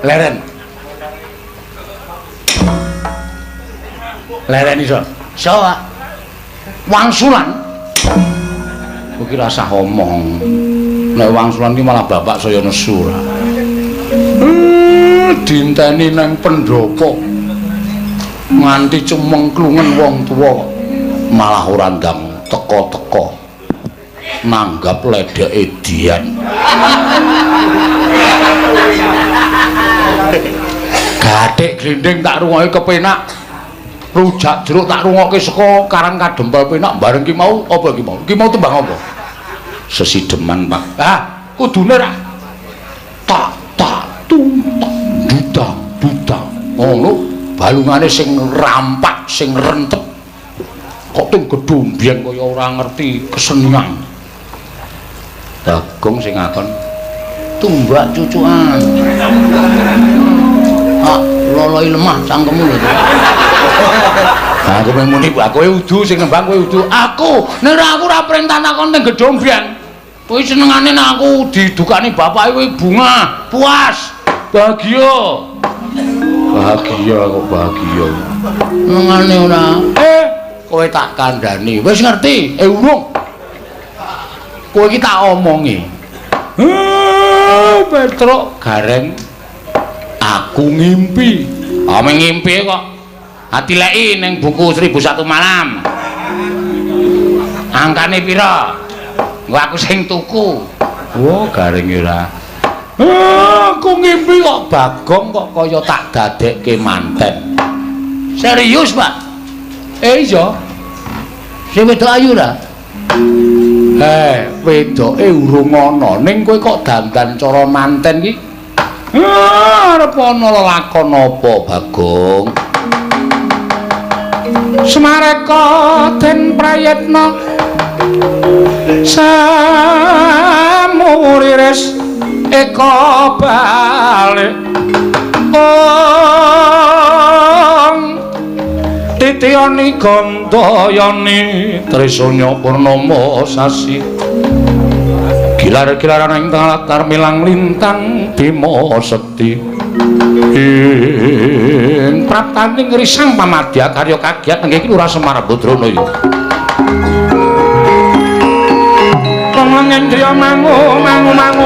Leren. Leren iso. Iso, Pak. Wangsulan. Kowe ki rasah omong. Nek wangsulan ki malah bapak saya nesu ra. Dinteni nang pendopo. Nganti cemengklungen wong tuwa malah ora ndang teka-teka. Nanggap ledeke Dian. Gathik glinding tak rungokke kepenak. Rujak jeruk tak rungokke saka Karang Kadempel penak bareng ki mau apa ki mau? Ki mau tembang apa? Sesideman, Pak. Ah, kudune ra tak tak tung tak dudang dudang. Ngono balungane sing rampak, sing rentep. Kok tung gedhombyeng kaya ora ngerti kesenian. Bagong sing ngakon tumbak cucukan. Ah, loloi lemah cangkemmu lho. Aku mung muni, kowe udu sing nembang kowe udu. Aku, nek aku ora perintah takon ning gedhombyeng. Kowe senengane nek aku didukani bapake kowe bunga, puas, bahagia. Bahagia kok bahagia. Senengane ora. Kowe tak kandhani. Wis ngerti? Urung. Kowe iki tak omongi. Petruk gareng aku ngimpi. Ah ngimpi kok. Atileki ning buku 1001 Malam. Angkane pira? Engko aku sing tuku. Oh, garing ora. Aku ngimpi kok Bagong kok kaya tak dadekke manten. Serius, Pak? Iya. Sing wedok ayu ra? Wedoke urung ana, ning kowe kok dandan cara manten iki? Arep ana lelakon apa, Bagong? Semareka den prayitna samuriris eka balik ong titiyani gandayani trisanya purnama sasi gilar-gilaran ing latar milang lintang bima sekti ing praptaning risang pamadya karya kagiat nggih Lurah Semar Badrana ya. Kang ngendriya mangu mangu mangu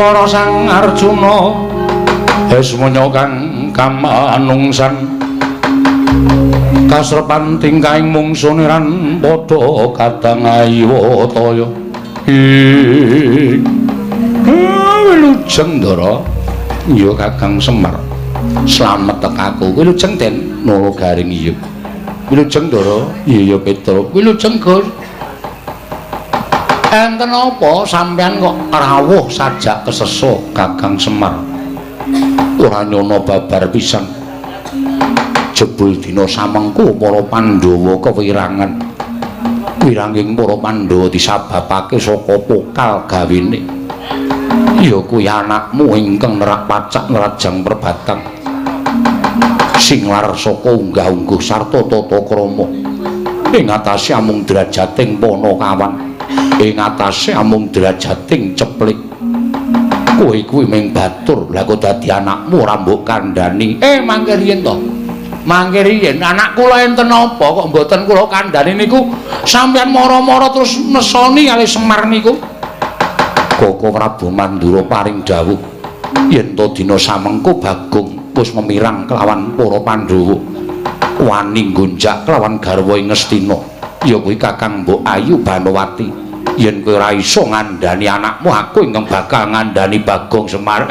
Para Sang Arjuna esmanya kang kamanungsan kasrepan tingkahing mungsuniran padha kadang ayiwataya. Wilujeng Ndara. Iya Kakang Semar, slamet tekaku. Wilujeng Den Nala Garing. Iya. Wilujeng Ndara. Iya Petruk. Wilujeng Gus. Enten apa sampean kok rawuh sajak keseso Kakang Semar? Ora nyono babar pisan. Jebul dina samengku para Pandhawa kewirangan. Wiranging para Pandhawa disababake saka pokal gawene. Ya kuwi anakmu ingkang nerak pacak nrajang perbatang. Sing lar saka unggah-ungguh sarta tata krama. Ing atase amung drajating Panakawan. Ing atase amung drajating ceplik. Kowe kuwi ming batur, lha kok dadi anakmu ora mbok kandhani. Mangke riyen to. Mangke riyen anak kula enten apa kok mboten kula kandhani niku sampeyan mara-mara terus nesoni kali Semar niku. Koko Prabu Mandura paring dawuh yen to dina samengko Bagong wis memirang kelawan para Pandhawa. Wani nggonjak kelawan garwa ing Ngastina. Ya kuwi Kakang Mbok Ayu Banowati. Yen kowe ora iso ngandhani anakmu, aku ingkang bakal ngandhani Bagong Semar.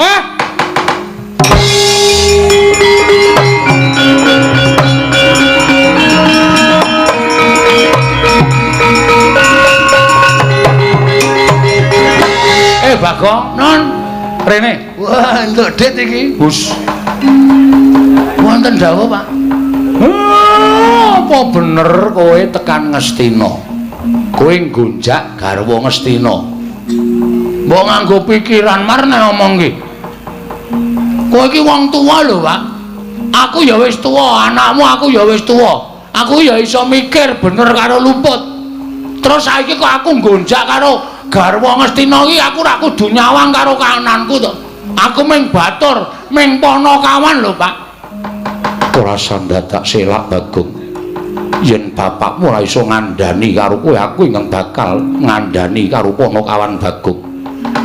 Bagong, non rene. Wah, entuk dit iki. Bus. Wonten dawuh, Pak. Apa bener kowe tekan Ngastina? Kowe nggonjak garwa Ngastina. Mbok nganggo pikiran marne omong ki. Kowe iki wong tuwa lho, Pak. Aku ya wis tuwa, anakmu aku ya wis tuwa. Aku ya iso mikir bener karo luput. Terus saiki kok aku nggonjak karo garwa Ngastina iki aku ora kudu nyawang karo kananku to. Aku ming batur, ming Panakawan lho, Pak. Ora sandadak selak Bagong. Yen bapakmu ora iso ngandhani karo kowe, aku ingkang bakal ngandhani karo Panakawan Bagong.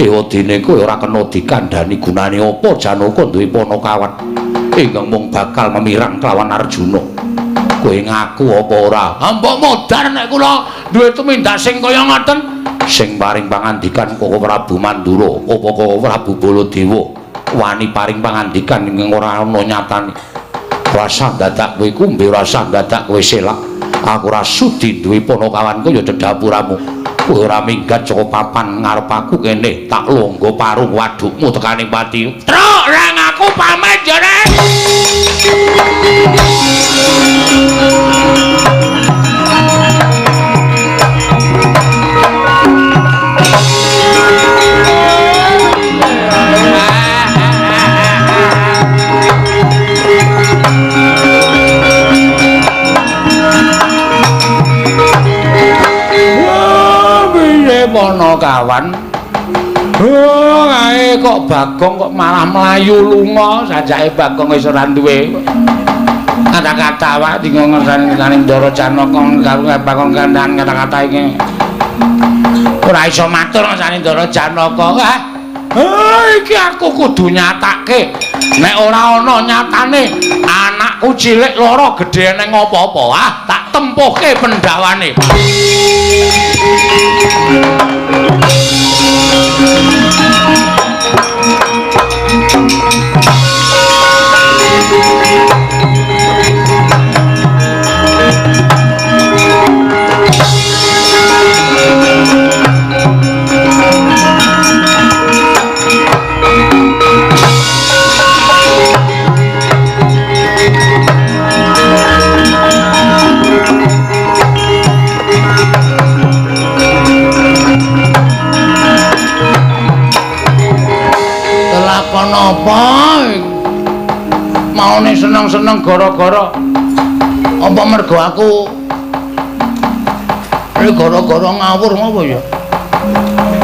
Ewadene kowe ora kena dikandhani gunane apa Janaka duwe Panakawan ingkang mung bakal memirang kelawan Arjuna. Kowe ngaku apa ora? Mbok modar nek kula duwe tumindak sing kaya ngoten. Sing paring pangandikan Koko Prabu Mandura, apa Koko Prabu Baladewa wani paring pangandikan ingkang ora ana nyatane. Rasa dadak kowe kumbe, rasa dadak kowe selak. Aku ora sudi duwe Panakawanku ya dedapuramu. Kowe ora minggat saka papan ngarep aku kene, tak longgo parung wadukmu tekaning pati. Truk rang aku pamit ya, Rek. Panakawan. Oh, kae kok Bagong kok malah mlayu lunga, sajake Bagong wis ora duwe kata-kata wae dingongersane Ndara Janaka karo Bagong kandan kata-kata iki. Ora iso matur ngersane Ndara Janaka. Ah, iki aku kudu nyatake. Nek ora ana nyatane anakku cilik loro gedhe nang apa-apa, ah tak tempuhke pendhawane. Lakon apa maune seneng-seneng gara-gara apa mergo aku iki gara-gara ngawur ngopo ya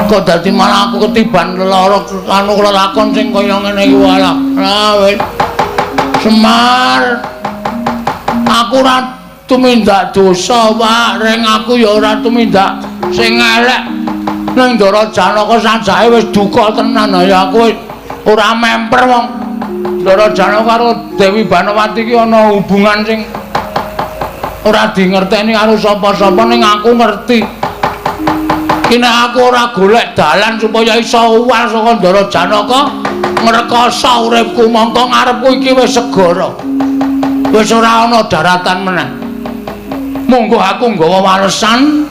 kok dadi malah aku ketiban lara anu lelakon sing kaya ngene iki walah. Lah wis Semar aku ora tumindak dosa Pak, ring aku ya ora tumindak sing elek ning Ndara Janaka sajake wis duka tenan ya aku wis ora memper wong Ndara Janaka karo Dewi Banowati iki ana hubungan sing ora dingerteni karo sapa-sapa ning aku ngerti. Ki nek aku ora golek dalan supaya iso uwal saka Ndara Janaka ngrekoso uripku mongko ngarepku iki wis segara. Wis ora ana daratan meneh. Monggo aku nggawa walesan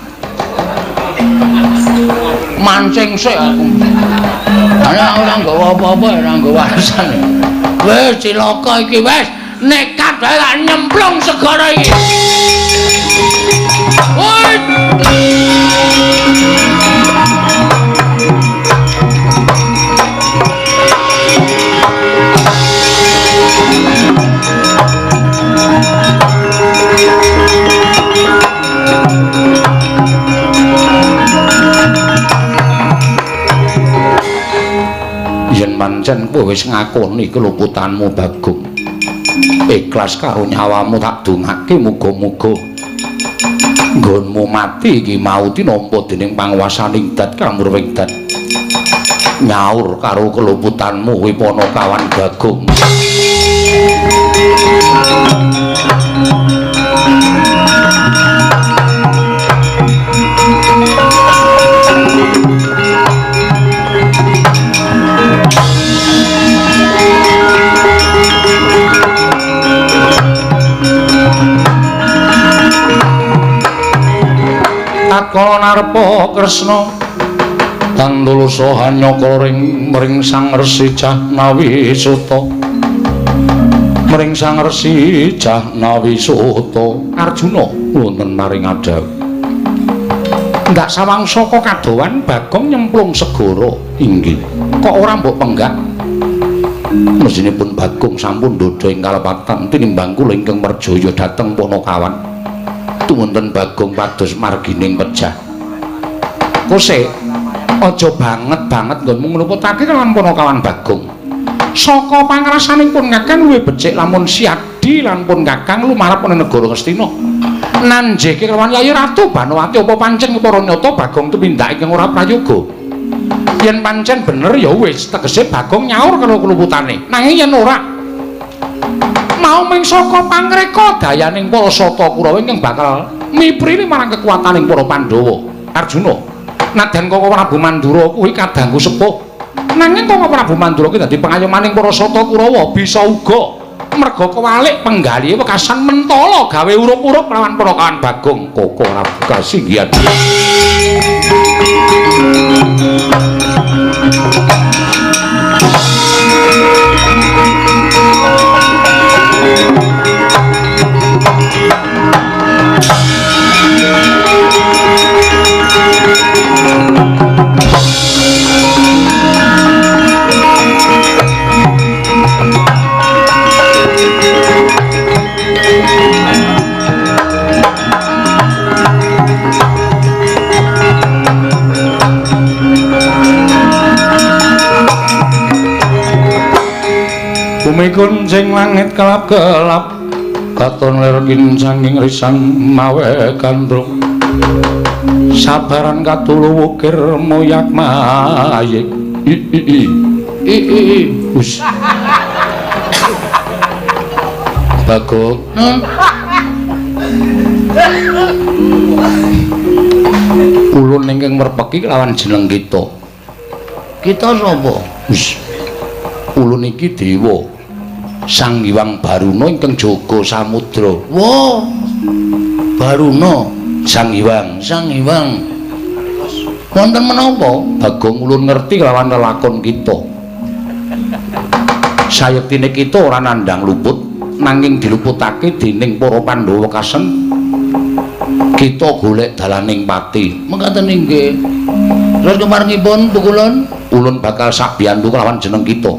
mancing sik aku. Ana ora nggawa apa-apa ora nggawa walesan. Wis cilaka iki wis nekat wae tak nyemplung segara iki. Woi. Yen pancen kowe wis ngakoni keluputanmu Bagong, ikhlas karo nyawamu tak dongake muga-muga nggonmu mati iki mau tinampa dening panguwasaning dat kamurwing dat nyaur karo keluputanmu kuwi Panakawan Bagong. Tatkala narpa Kresna tandulusa hanyaka ring mring Sang Resi Jahnawi Suta. Mring Sang Resi Jahnawi Suta Arjuna wonten maring adhawuh. Ndak sawang saka kadowan Bagong nyemplung segara. Inggih. Kok ora mbok penggak? Mesinipun Bagong sampun ndhodha ing kalepatan tinimbang kula ingkang merjaya dhateng Panakawan. Wonten Bagong pados margining pejah. Kose aja banget-banget nggonmu ngluputake kelawan Panakawan Bagong. Saka pangrasanipun Kakang luwih becik lamun siadi lan pun Kakang lumarep ana negara Ngastina. Nanjeke kelawan Yayi Ratu Banowati apa pancen para nyata Bagong tumindak ingkang ora prayoga. Yen pancen bener ya wis tegese Bagong nyaur karo kluputane. Nanging yen ora mau ming saka pangreka dayaning para Sata Kurawa ingkang bakal miprili marang kekuataning para Pandhawa. Arjuna, nadyan Koko Prabu Mandura kuwi kadangku sepuh. Nanging Koko Prabu Mandura kuwi dadi pengayomaning para Sata Kurawa bisa uga merga kewalik penggalihe wekasan mentala gawe urup-urup lawan Panakawan Bagong. Koko Prabu kasinggihan. Dikuncing langit kelap-kelap katon lir kincanging risang mawe gandrung sabaran katulu wukir moyak mayik i i i i i i us Bagong ulun ingkang merpeki lawan jeneng kita. Kita sapa? Wis. Ulun iki dewa Sang Hyang Baruna ingkang jaga samudra. Wah. Baruna Sang Hyang, Sang Hyang. Wonten menapa? Bagong ulun ngerti lawan lelakon kita. Sayektine kita ora nandhang luput, nanging diluputake dening para Pandhawa kasem. Kita golek dalaning pati. Mekaten inggih. Terus kemarengipun pukulun, ulun bakal sabiyantu kelawan jeneng kita.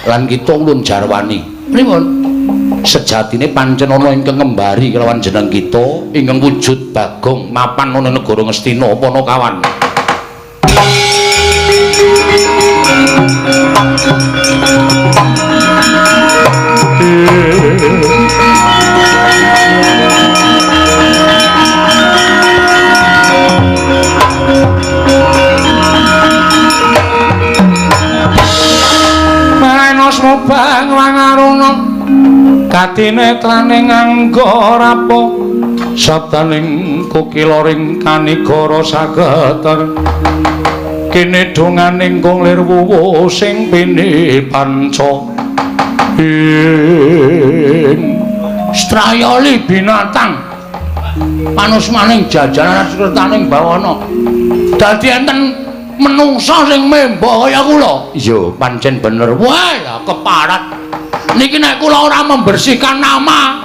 Lan kita ulun jarwani. Pripun? Sejatine pancen ana ingkang ngembari kelawan jeneng kita, ingkang wujud Bagong mapan ana negara Ngastina Panakawan. Mubang wangaruna katinetraning angga rapa sabdaning kukilaring kanigara sageter kene donganing kung lir wuwu sing pini panca ing strayoli binatang panusmaning jajaran sertaning bawana dadi enten menungsa sing memba kaya kula. Iya, pancen bener. Wah, ya keparat. Niki nek kula ora membersihkan nama,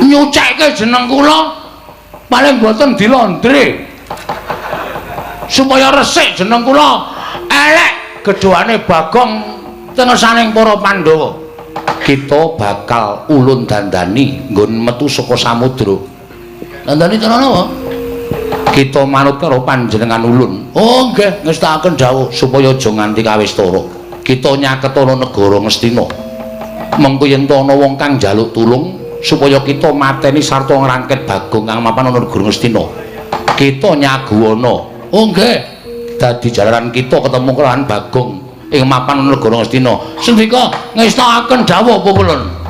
nyucekke jeneng kula paling boten dilondre. Supaya resik jeneng kula, elek gedhoane Bagong tengesaning para Pandhawa. Kita bakal ulun dandani nggon metu saka samudra. Dandani cara napa? Kita manut karo panjenengan ulun. Oh nggih, ngestakaken dawuh supaya aja nganti kawistara. Kita nyaketana negara Ngastina. Mengko yen to ana wong kang njaluk tulung supaya kita mateni sarta ngrangket Bagong kang mapan ana negara Ngastina. Kita nyaguwana. Oh nggih. Dadi jalaran kita ketemu kelawan Bagong ing mapan ana negara Ngastina. Sendika ngestakaken dawuh pukulun.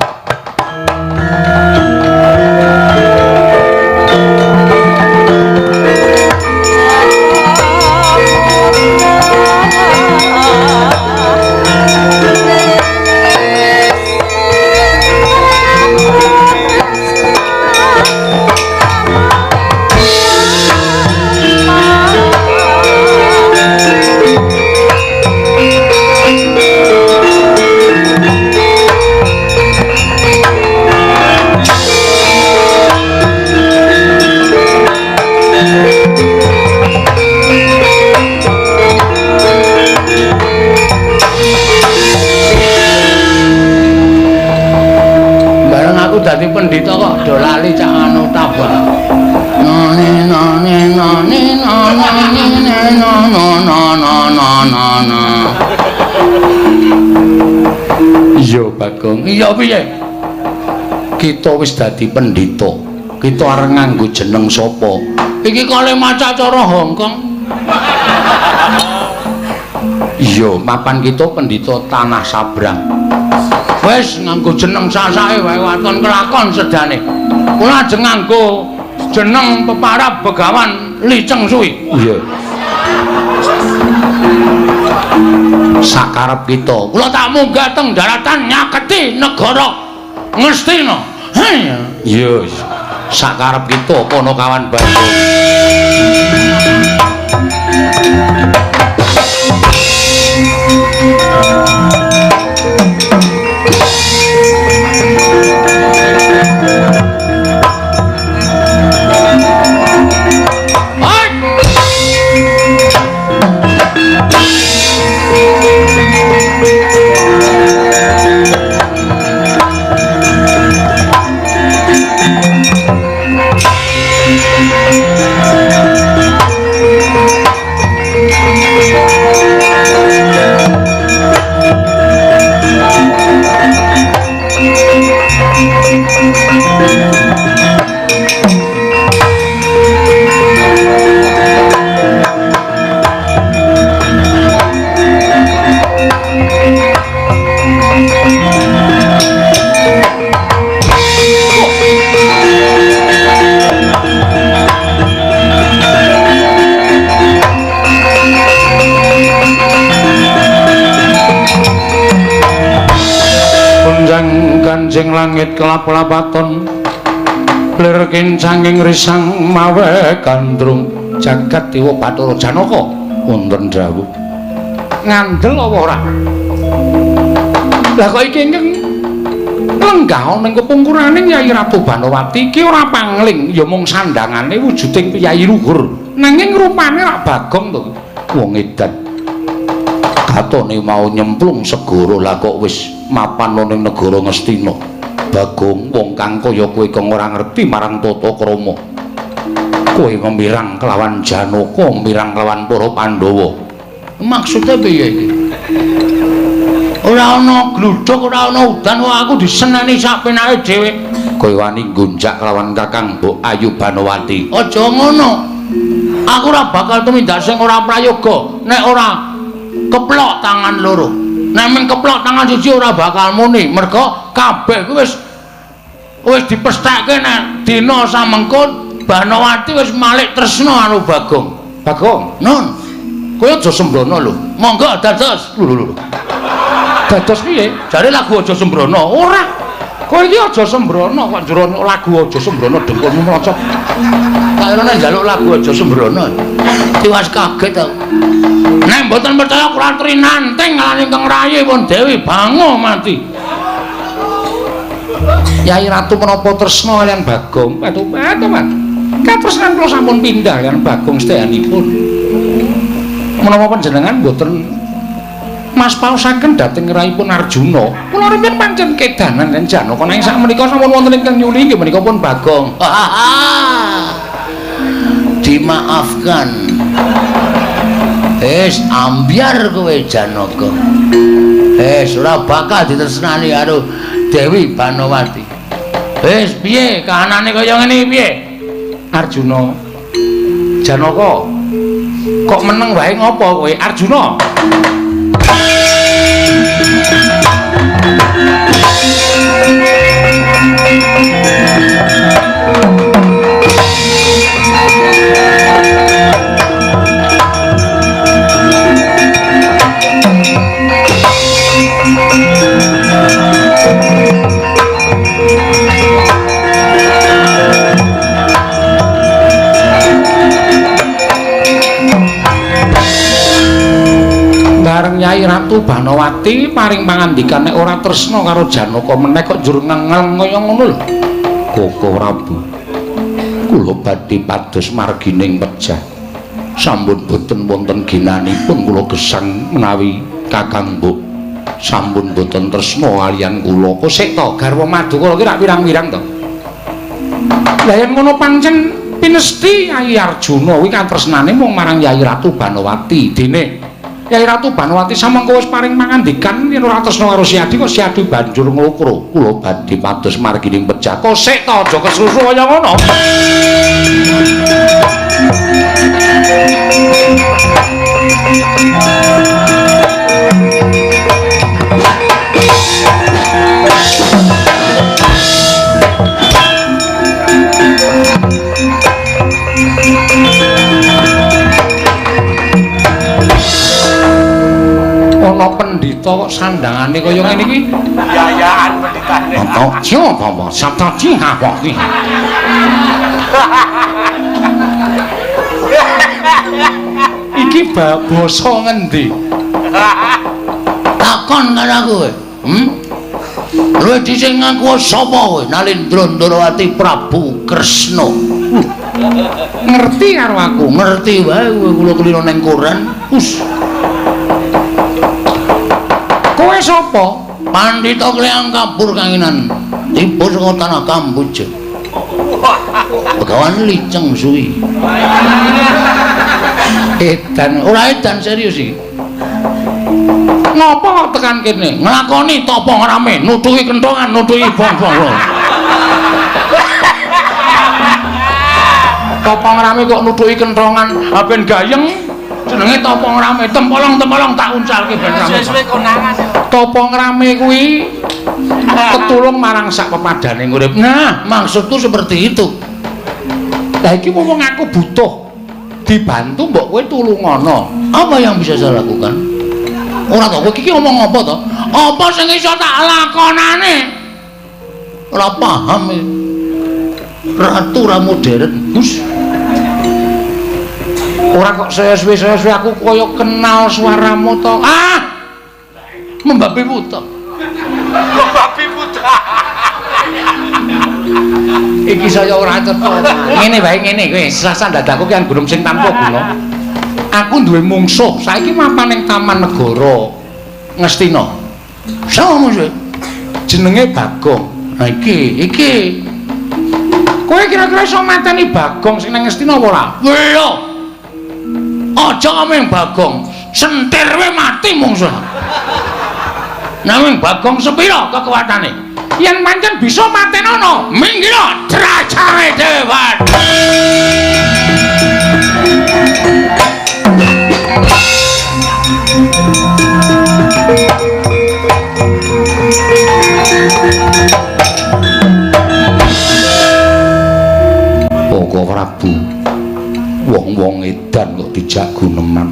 Dadi pendhita kok do lali cak anu tabah. None none none none no no no no no no. Iya Bagong. Iya piye? Kita wis dadi pendhita. Kita arep nganggo jeneng sapa? Iki kale maca cara Hongkong. Iya, mapan kita pendhita tanah sabrang. Wis nganggo jeneng sasake wae waton kelakon sedane. Kula ajeng nganggo jeneng peparab Begawan Li Cheng Sui. Iya. Sakarep kita, kula tak munggah teng daratan nyaketi negara Ngastina. Iya. Sakarep kita Panakawan Bagong. Ganjing langit kelap-lapaton lir kincanging risang mawe gandrung jagat dewa Bathara Janaka wonten dawuh. Ngandel apa ora? Lah kok iki ingkang lenggah ana ing kepungkurane Kyai Ratu Banowati iki ora pangling, ya mung sandangane wujuding piyayi luhur. Nanging rupane rak Bagong to. Wong edan. Katone mau nyemplung segara, lah kok wis mapan ana ning negara Ngastina. Bagong, wong kang kaya kowe kang ora ngerti marang tata krama. Kowe memirang kelawan Janaka, mirang kelawan para Pandhawa. Maksude piye iki? Ora ana gludhuk, ora ana udan, kok aku diseneni sak penake dhewe. Kowe wani nggonjak kelawan Kakang Mbok Ayu Banowati. Aja ngono. Aku ora bakal tumindak sing ora prayoga nek ora keplok tangan loro. Nek mung keplok tangan siji ora bakal muni, mergo kabeh kuwi wis dipestheke nek dina samengko Banowati wis malik tresna karo Bagong. Bagong, nun. Kowe aja sembrono lho. Monggo dados. Lho lho lho. Dados piye? Jare lagu aja sembrono. Ora. Kowe iki aja sembrono kok njero lagu aja sembrono dengkulmu mlocot. Tak kira nek njaluk lagu aja sembrono. Tiwas kaget aku. Nek mboten percaya kula trinanting lan ingkang rayi pun Dewi Bango mati. Yai Ratu menapa tresna kaliyan Bagong? Petu-petu, Mas. Katresnan kula sampun pindah kaliyan Bagong sedayanipun. Menapa panjenengan mboten mas paosaken dhateng raipun Arjuna? Kula rumiyin pancen kedanan lan Janaka nanging sakmenika sampun wonten ingkang nyuli inggih menika pun Bagong. Dimaafkan. Wis ambyar kowe Janaka. Wis ora bakal ditresnani karo Dewi Banowati. Wis piye kahanane kaya ngene iki piye? Arjuna. Janaka. Kok meneng wae ngopo kowe Arjuna? Bareng Nyai Ratu Banowati paring pangandikan nek ora tresna karo Janaka meneh kok njur ngengel kaya ngono lho. Koko Prabu, kula badhe pados margining pejah. Sampun boten wonten ginanipun kula gesang menawi Kakang Mbok sampun boten tresna kaliyan kula. Kok sik to garwa Madukara ki rak wirang-wirang to. Lah yen ngono pancen pinesti Yai Arjuna kuwi katresnane mung marang Yai Ratu Banowati. Dene Yai Ratu Banowati samangka wis paring pangandikan yen ora tresna karo Siadi kok Siadi banjur nglokro. Kula badhe pados margining pejah. Kok sik to aja kesusu kaya ngono. Ana pendhita kok sandangane kaya ngene iki. Yayaan pendhitane. Apa apa sabtaji apa iki? Iki basa ngendi? Takon karo aku kowe. Luwih dhisik ngaku sapa kowe? Nalindra Ndrawati Prabu Kresna. Ngerti karo aku, ngerti wae kowe kula kulino ning koran. Us. Kowe sapa? Pandhita Kleyang Kabur Kanginan. Tiba saka tanah Kamboja. Begawan Liceng Suwi. Edan, ora edan serius iki. Ngopo kok tekan kene? Nglakoni tapa ngrame, nutuhi kentongan, nutuhi bong-bong. Tapa ngrame kok nutuhi kentongan, ha ben gayeng. Jenenge tapa ngrame, tempolong-tempolong tak uncalke ben rame. Suwe-suwe konangan. Tapa ngrame kuwi ketulung marang sak pepadane urip. Nah, maksudku seperti itu. Lah iki wong aku butuh dibantu mbok kowe tulungono. Apa yang bisa saya lakukan? Ora to, kowe iki ngomong apa to? Apa sing iso tak lakonane? Ora paham iki. Ratu ora modern. Gus. Ora kok saya suwe-suwe aku kaya kenal suaramu to. Ah! Membabi buta. Membabi buta. Iki saya ora cetha. Ngene wae ngene kowe, sasah dadaku ki gunung sing tanpa guna. Aku duwe mungsuh, saiki mapan ning Taman Negara Ngastina. Sapa mungsuhe? Jenenge Bagong. Nah iki, iki. Kowe kira-kira iso mateni Bagong sing nang Ngastina apa ora? Lho. Aja ngomong Bagong, sentir wae mati mungsuh. Nanging Bagong sepira kekuatane? Yen pancen bisa matenono, minggir drajane dewan. Koko Prabu, wong-wong edan kok dijak guneman.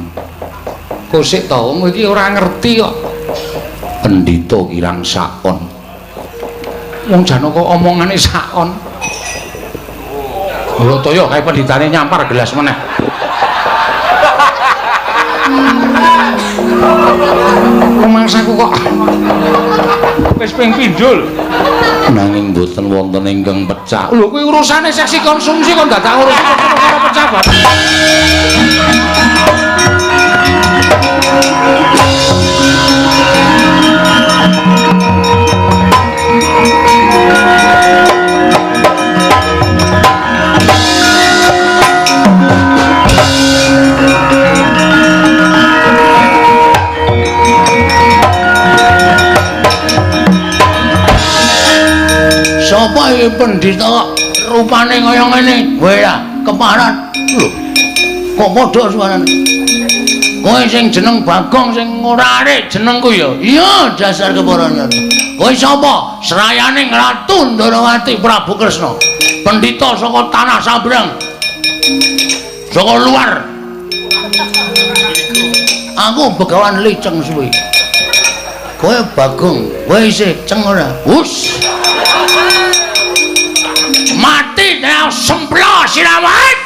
Kosik to, wong iki ora ngerti kok. Pendhita kirang sakon. Wong Janaka omongane sakon. Lho to ya kae pendhitane nyampar gelas meneh. Rumangsaku kok wis ping pindho lho. Nanging mboten wonten ingkang pecah. Lho kuwi urusane seksi konsumsi kok dadak urusan perkara pecah bareng. Sapa iki pendhita kok rupane kaya ngene? Kowe lah keparat. Lho. Kok padha suarane? Kowe sing jeneng Bagong sing ora arek jenengku ya? Iya, dasar keparan. Kowe sapa? Srayane Ratu Ndorowati Prabu Kresna. Pendhita saka tanah Sabrang. Saka luar. Aku begawan liceng suwe. Kowe Bagong, kowe isih ceng ora? Hus. Mati nek semplo sirawat.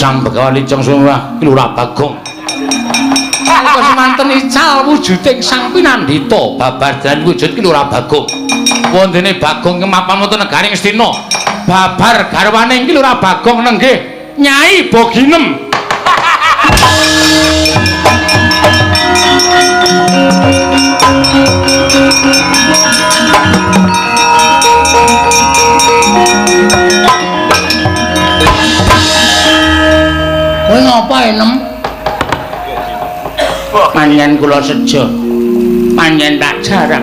Sang Begawan Liceng Sumurah Lurah Bagong. Nalika semanten ical wujuding Sang Pinandita babar dan wujud ki Lurah Bagong. Wondene Bagong kemapan wonten negari Ngastina. Babar garwane iki Lurah Bagong nenggih Nyai Boginem. Kowe ngapa enem? Panjen kula sejo. Panjen tak jarang.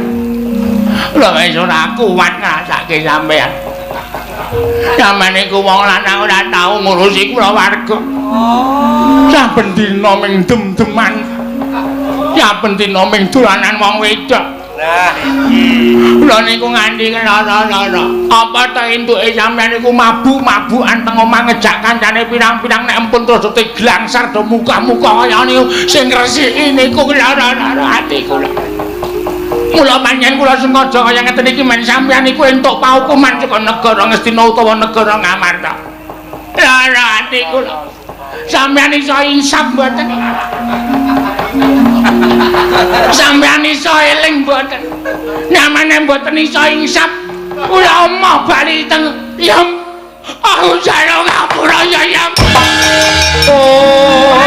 Lha wis ora kuat ngrasake sampean. Sampeyan iku wong lanang ora tau ngurusi kula warga. Saben dina ming dem-deman. Saben dina ming dolanan wong wedok. Nah iki. Kula niku nganti lara-lara. Apa ta entuke sampeyan niku mabuk-mabukan teng omah ngejak kancane pirang-pirang nek empun terus diglangsar do muka-muka kaya niku sing ngresiki niku lara-lara ati kula. Mula panjenengan kula sengaja kaya ngeten iki men sampeyan niku entuk paukuman saka negara Ngastina utawa negara Ngamarta. Lara ati kula. Sampeyan iso insaf mboten? Sampeyan iso eling mboten? Nyamane mboten iso insaf. Kula emoh bali teng yam. Aku jaluk ngapura ya yam. Oh.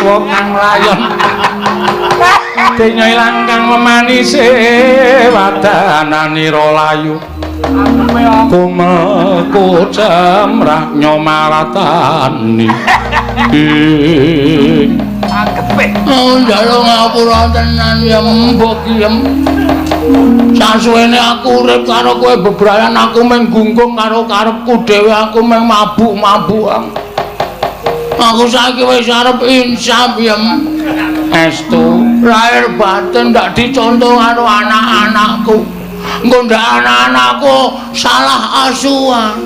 Aswa kang layon. Denya ilang kang memanise wadananira layu. Kumeku cemrah nyomaratani. Oh, njaluk ngapura tenan ya mbok kiem. Sasuwene aku urip karo kowe bebrayan aku mung gunggung karo karepku dhewe, aku mung mabuk-mabukan. Aku saiki wis arep insaf ya. Estu lahir batin ndak dicontoh karo anak-anakku. Engko ndak anak-anakku salah asuhan.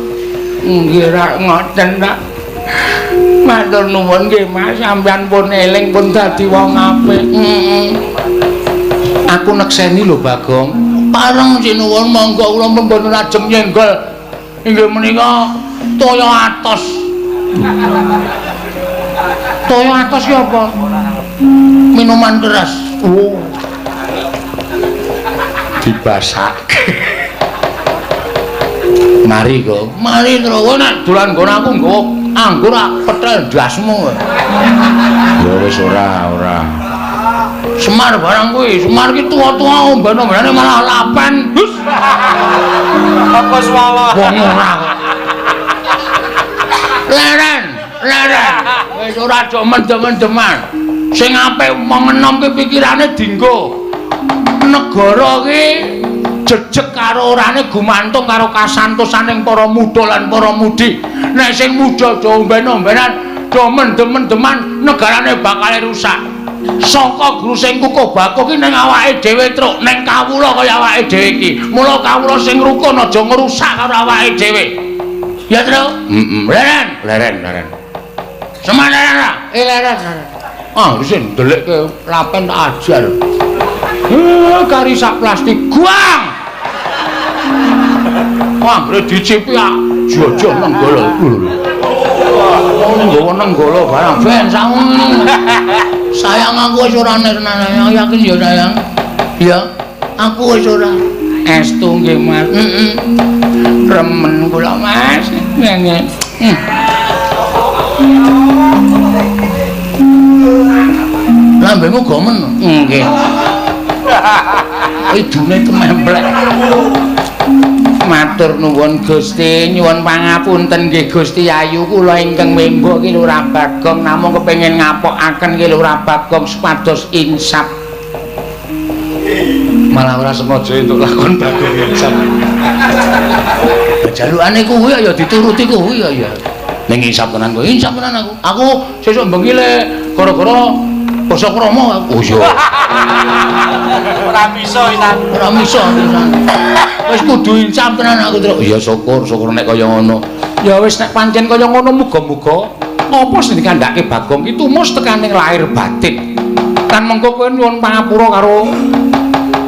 Nggih rak ngoten tak. Matur nuwun nggih Mas, sampeyan pun eling pun dadi wong apik. Heeh. Aku nekseni lho Bagong. Pareng sinuwun monggo kula mboten ajeng nyenggol. Inggih menika toya atos. Toya atos ki apa? Minuman keras. Oh. Dibasake. Mari kok. Mari terus nek dolan nggon aku nggawa anggur petel ndasmu. Ya wis ora, ora. Semar barang kuwi, Semar ki tuwa-tuwa omben-ombene malah lapen. Hus. Apa swala? Wong ora kok. Leren, leren. Wis ora aja mendem-mendeman. Sing apik wong enom ki pikirane dinggo. Negara ki jejeg karo orane gumantung karo kasantosaning para muda lan para mudi. Nek sing muda do omben-ombenan, do mendem-mendeman, negarane bakal rusak. Saka guru sing kukuh bakuh ki ning awake dhewe truk, ning kawula kaya awake dhewe iki. Mula kawula sing rukun aja ngrusak karo awake dhewe. Ya, Truk? Heeh. Leren, leren, leren. Semar leren ora? Eh, leren, leren. Ah, wis ndelikke lapen tak ajar. Kari sak plastik guang. Wah, anggere dicipi ah, jojo nenggala. Oh, nggawa nenggala barang ben sakmono. Sayang aku wis ora nesnane, yakin ya sayang. Ya, aku wis ora. Estu nggih Mas. Heeh. Remen kula Mas. Nggih. Lambemu gomen. Nggih. Idune tememplek. Matur nuwun Gusti, nyuwun pangapunten nggih Gusti Ayu kula ingkang wembo ki Lurah Bagong namung kepengin ngapokaken ki Lurah Bagong supados insaf. Malah ora sengaja entuk lakon Bagong insaf. Jalukane kuwi ya dituruti kuwi ya. Ning insaf tenan kowe, insaf tenan aku. Aku sesuk bengi le gara-gara basa krama aku. Oh iya. Ora bisa isan. Ora bisa isan. Wis kudu insaf tenan aku truk. Ya syukur, syukur nek kaya ngono. Ya wis nek pancen kaya ngono muga-muga apa sing dikandhake Bagong ki tumus tekaning lahir batin. Lan mengko kowe nyuwun pangapura karo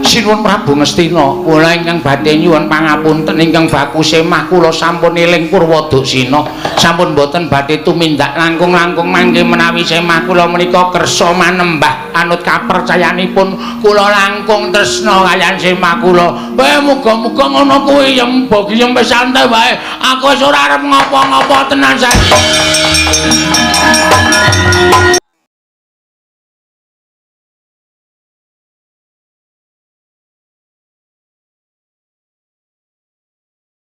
Sinuwun Prabu Ngastina. Kula ingkang badhe nyuwun pangapunten ingkang baku semah kula sampun eling Purwoduksina. Sampun boten badhe tumindak langkung-langkung mangke menawi semah kula menika kersa manembah anut kapercayanipun kula langkung tresna kaliyan semah kula. Kowe muga-muga ngono kuwi ya mbok wis santai wae. Aku wis ora arep ngopo-ngopo tenan saiki.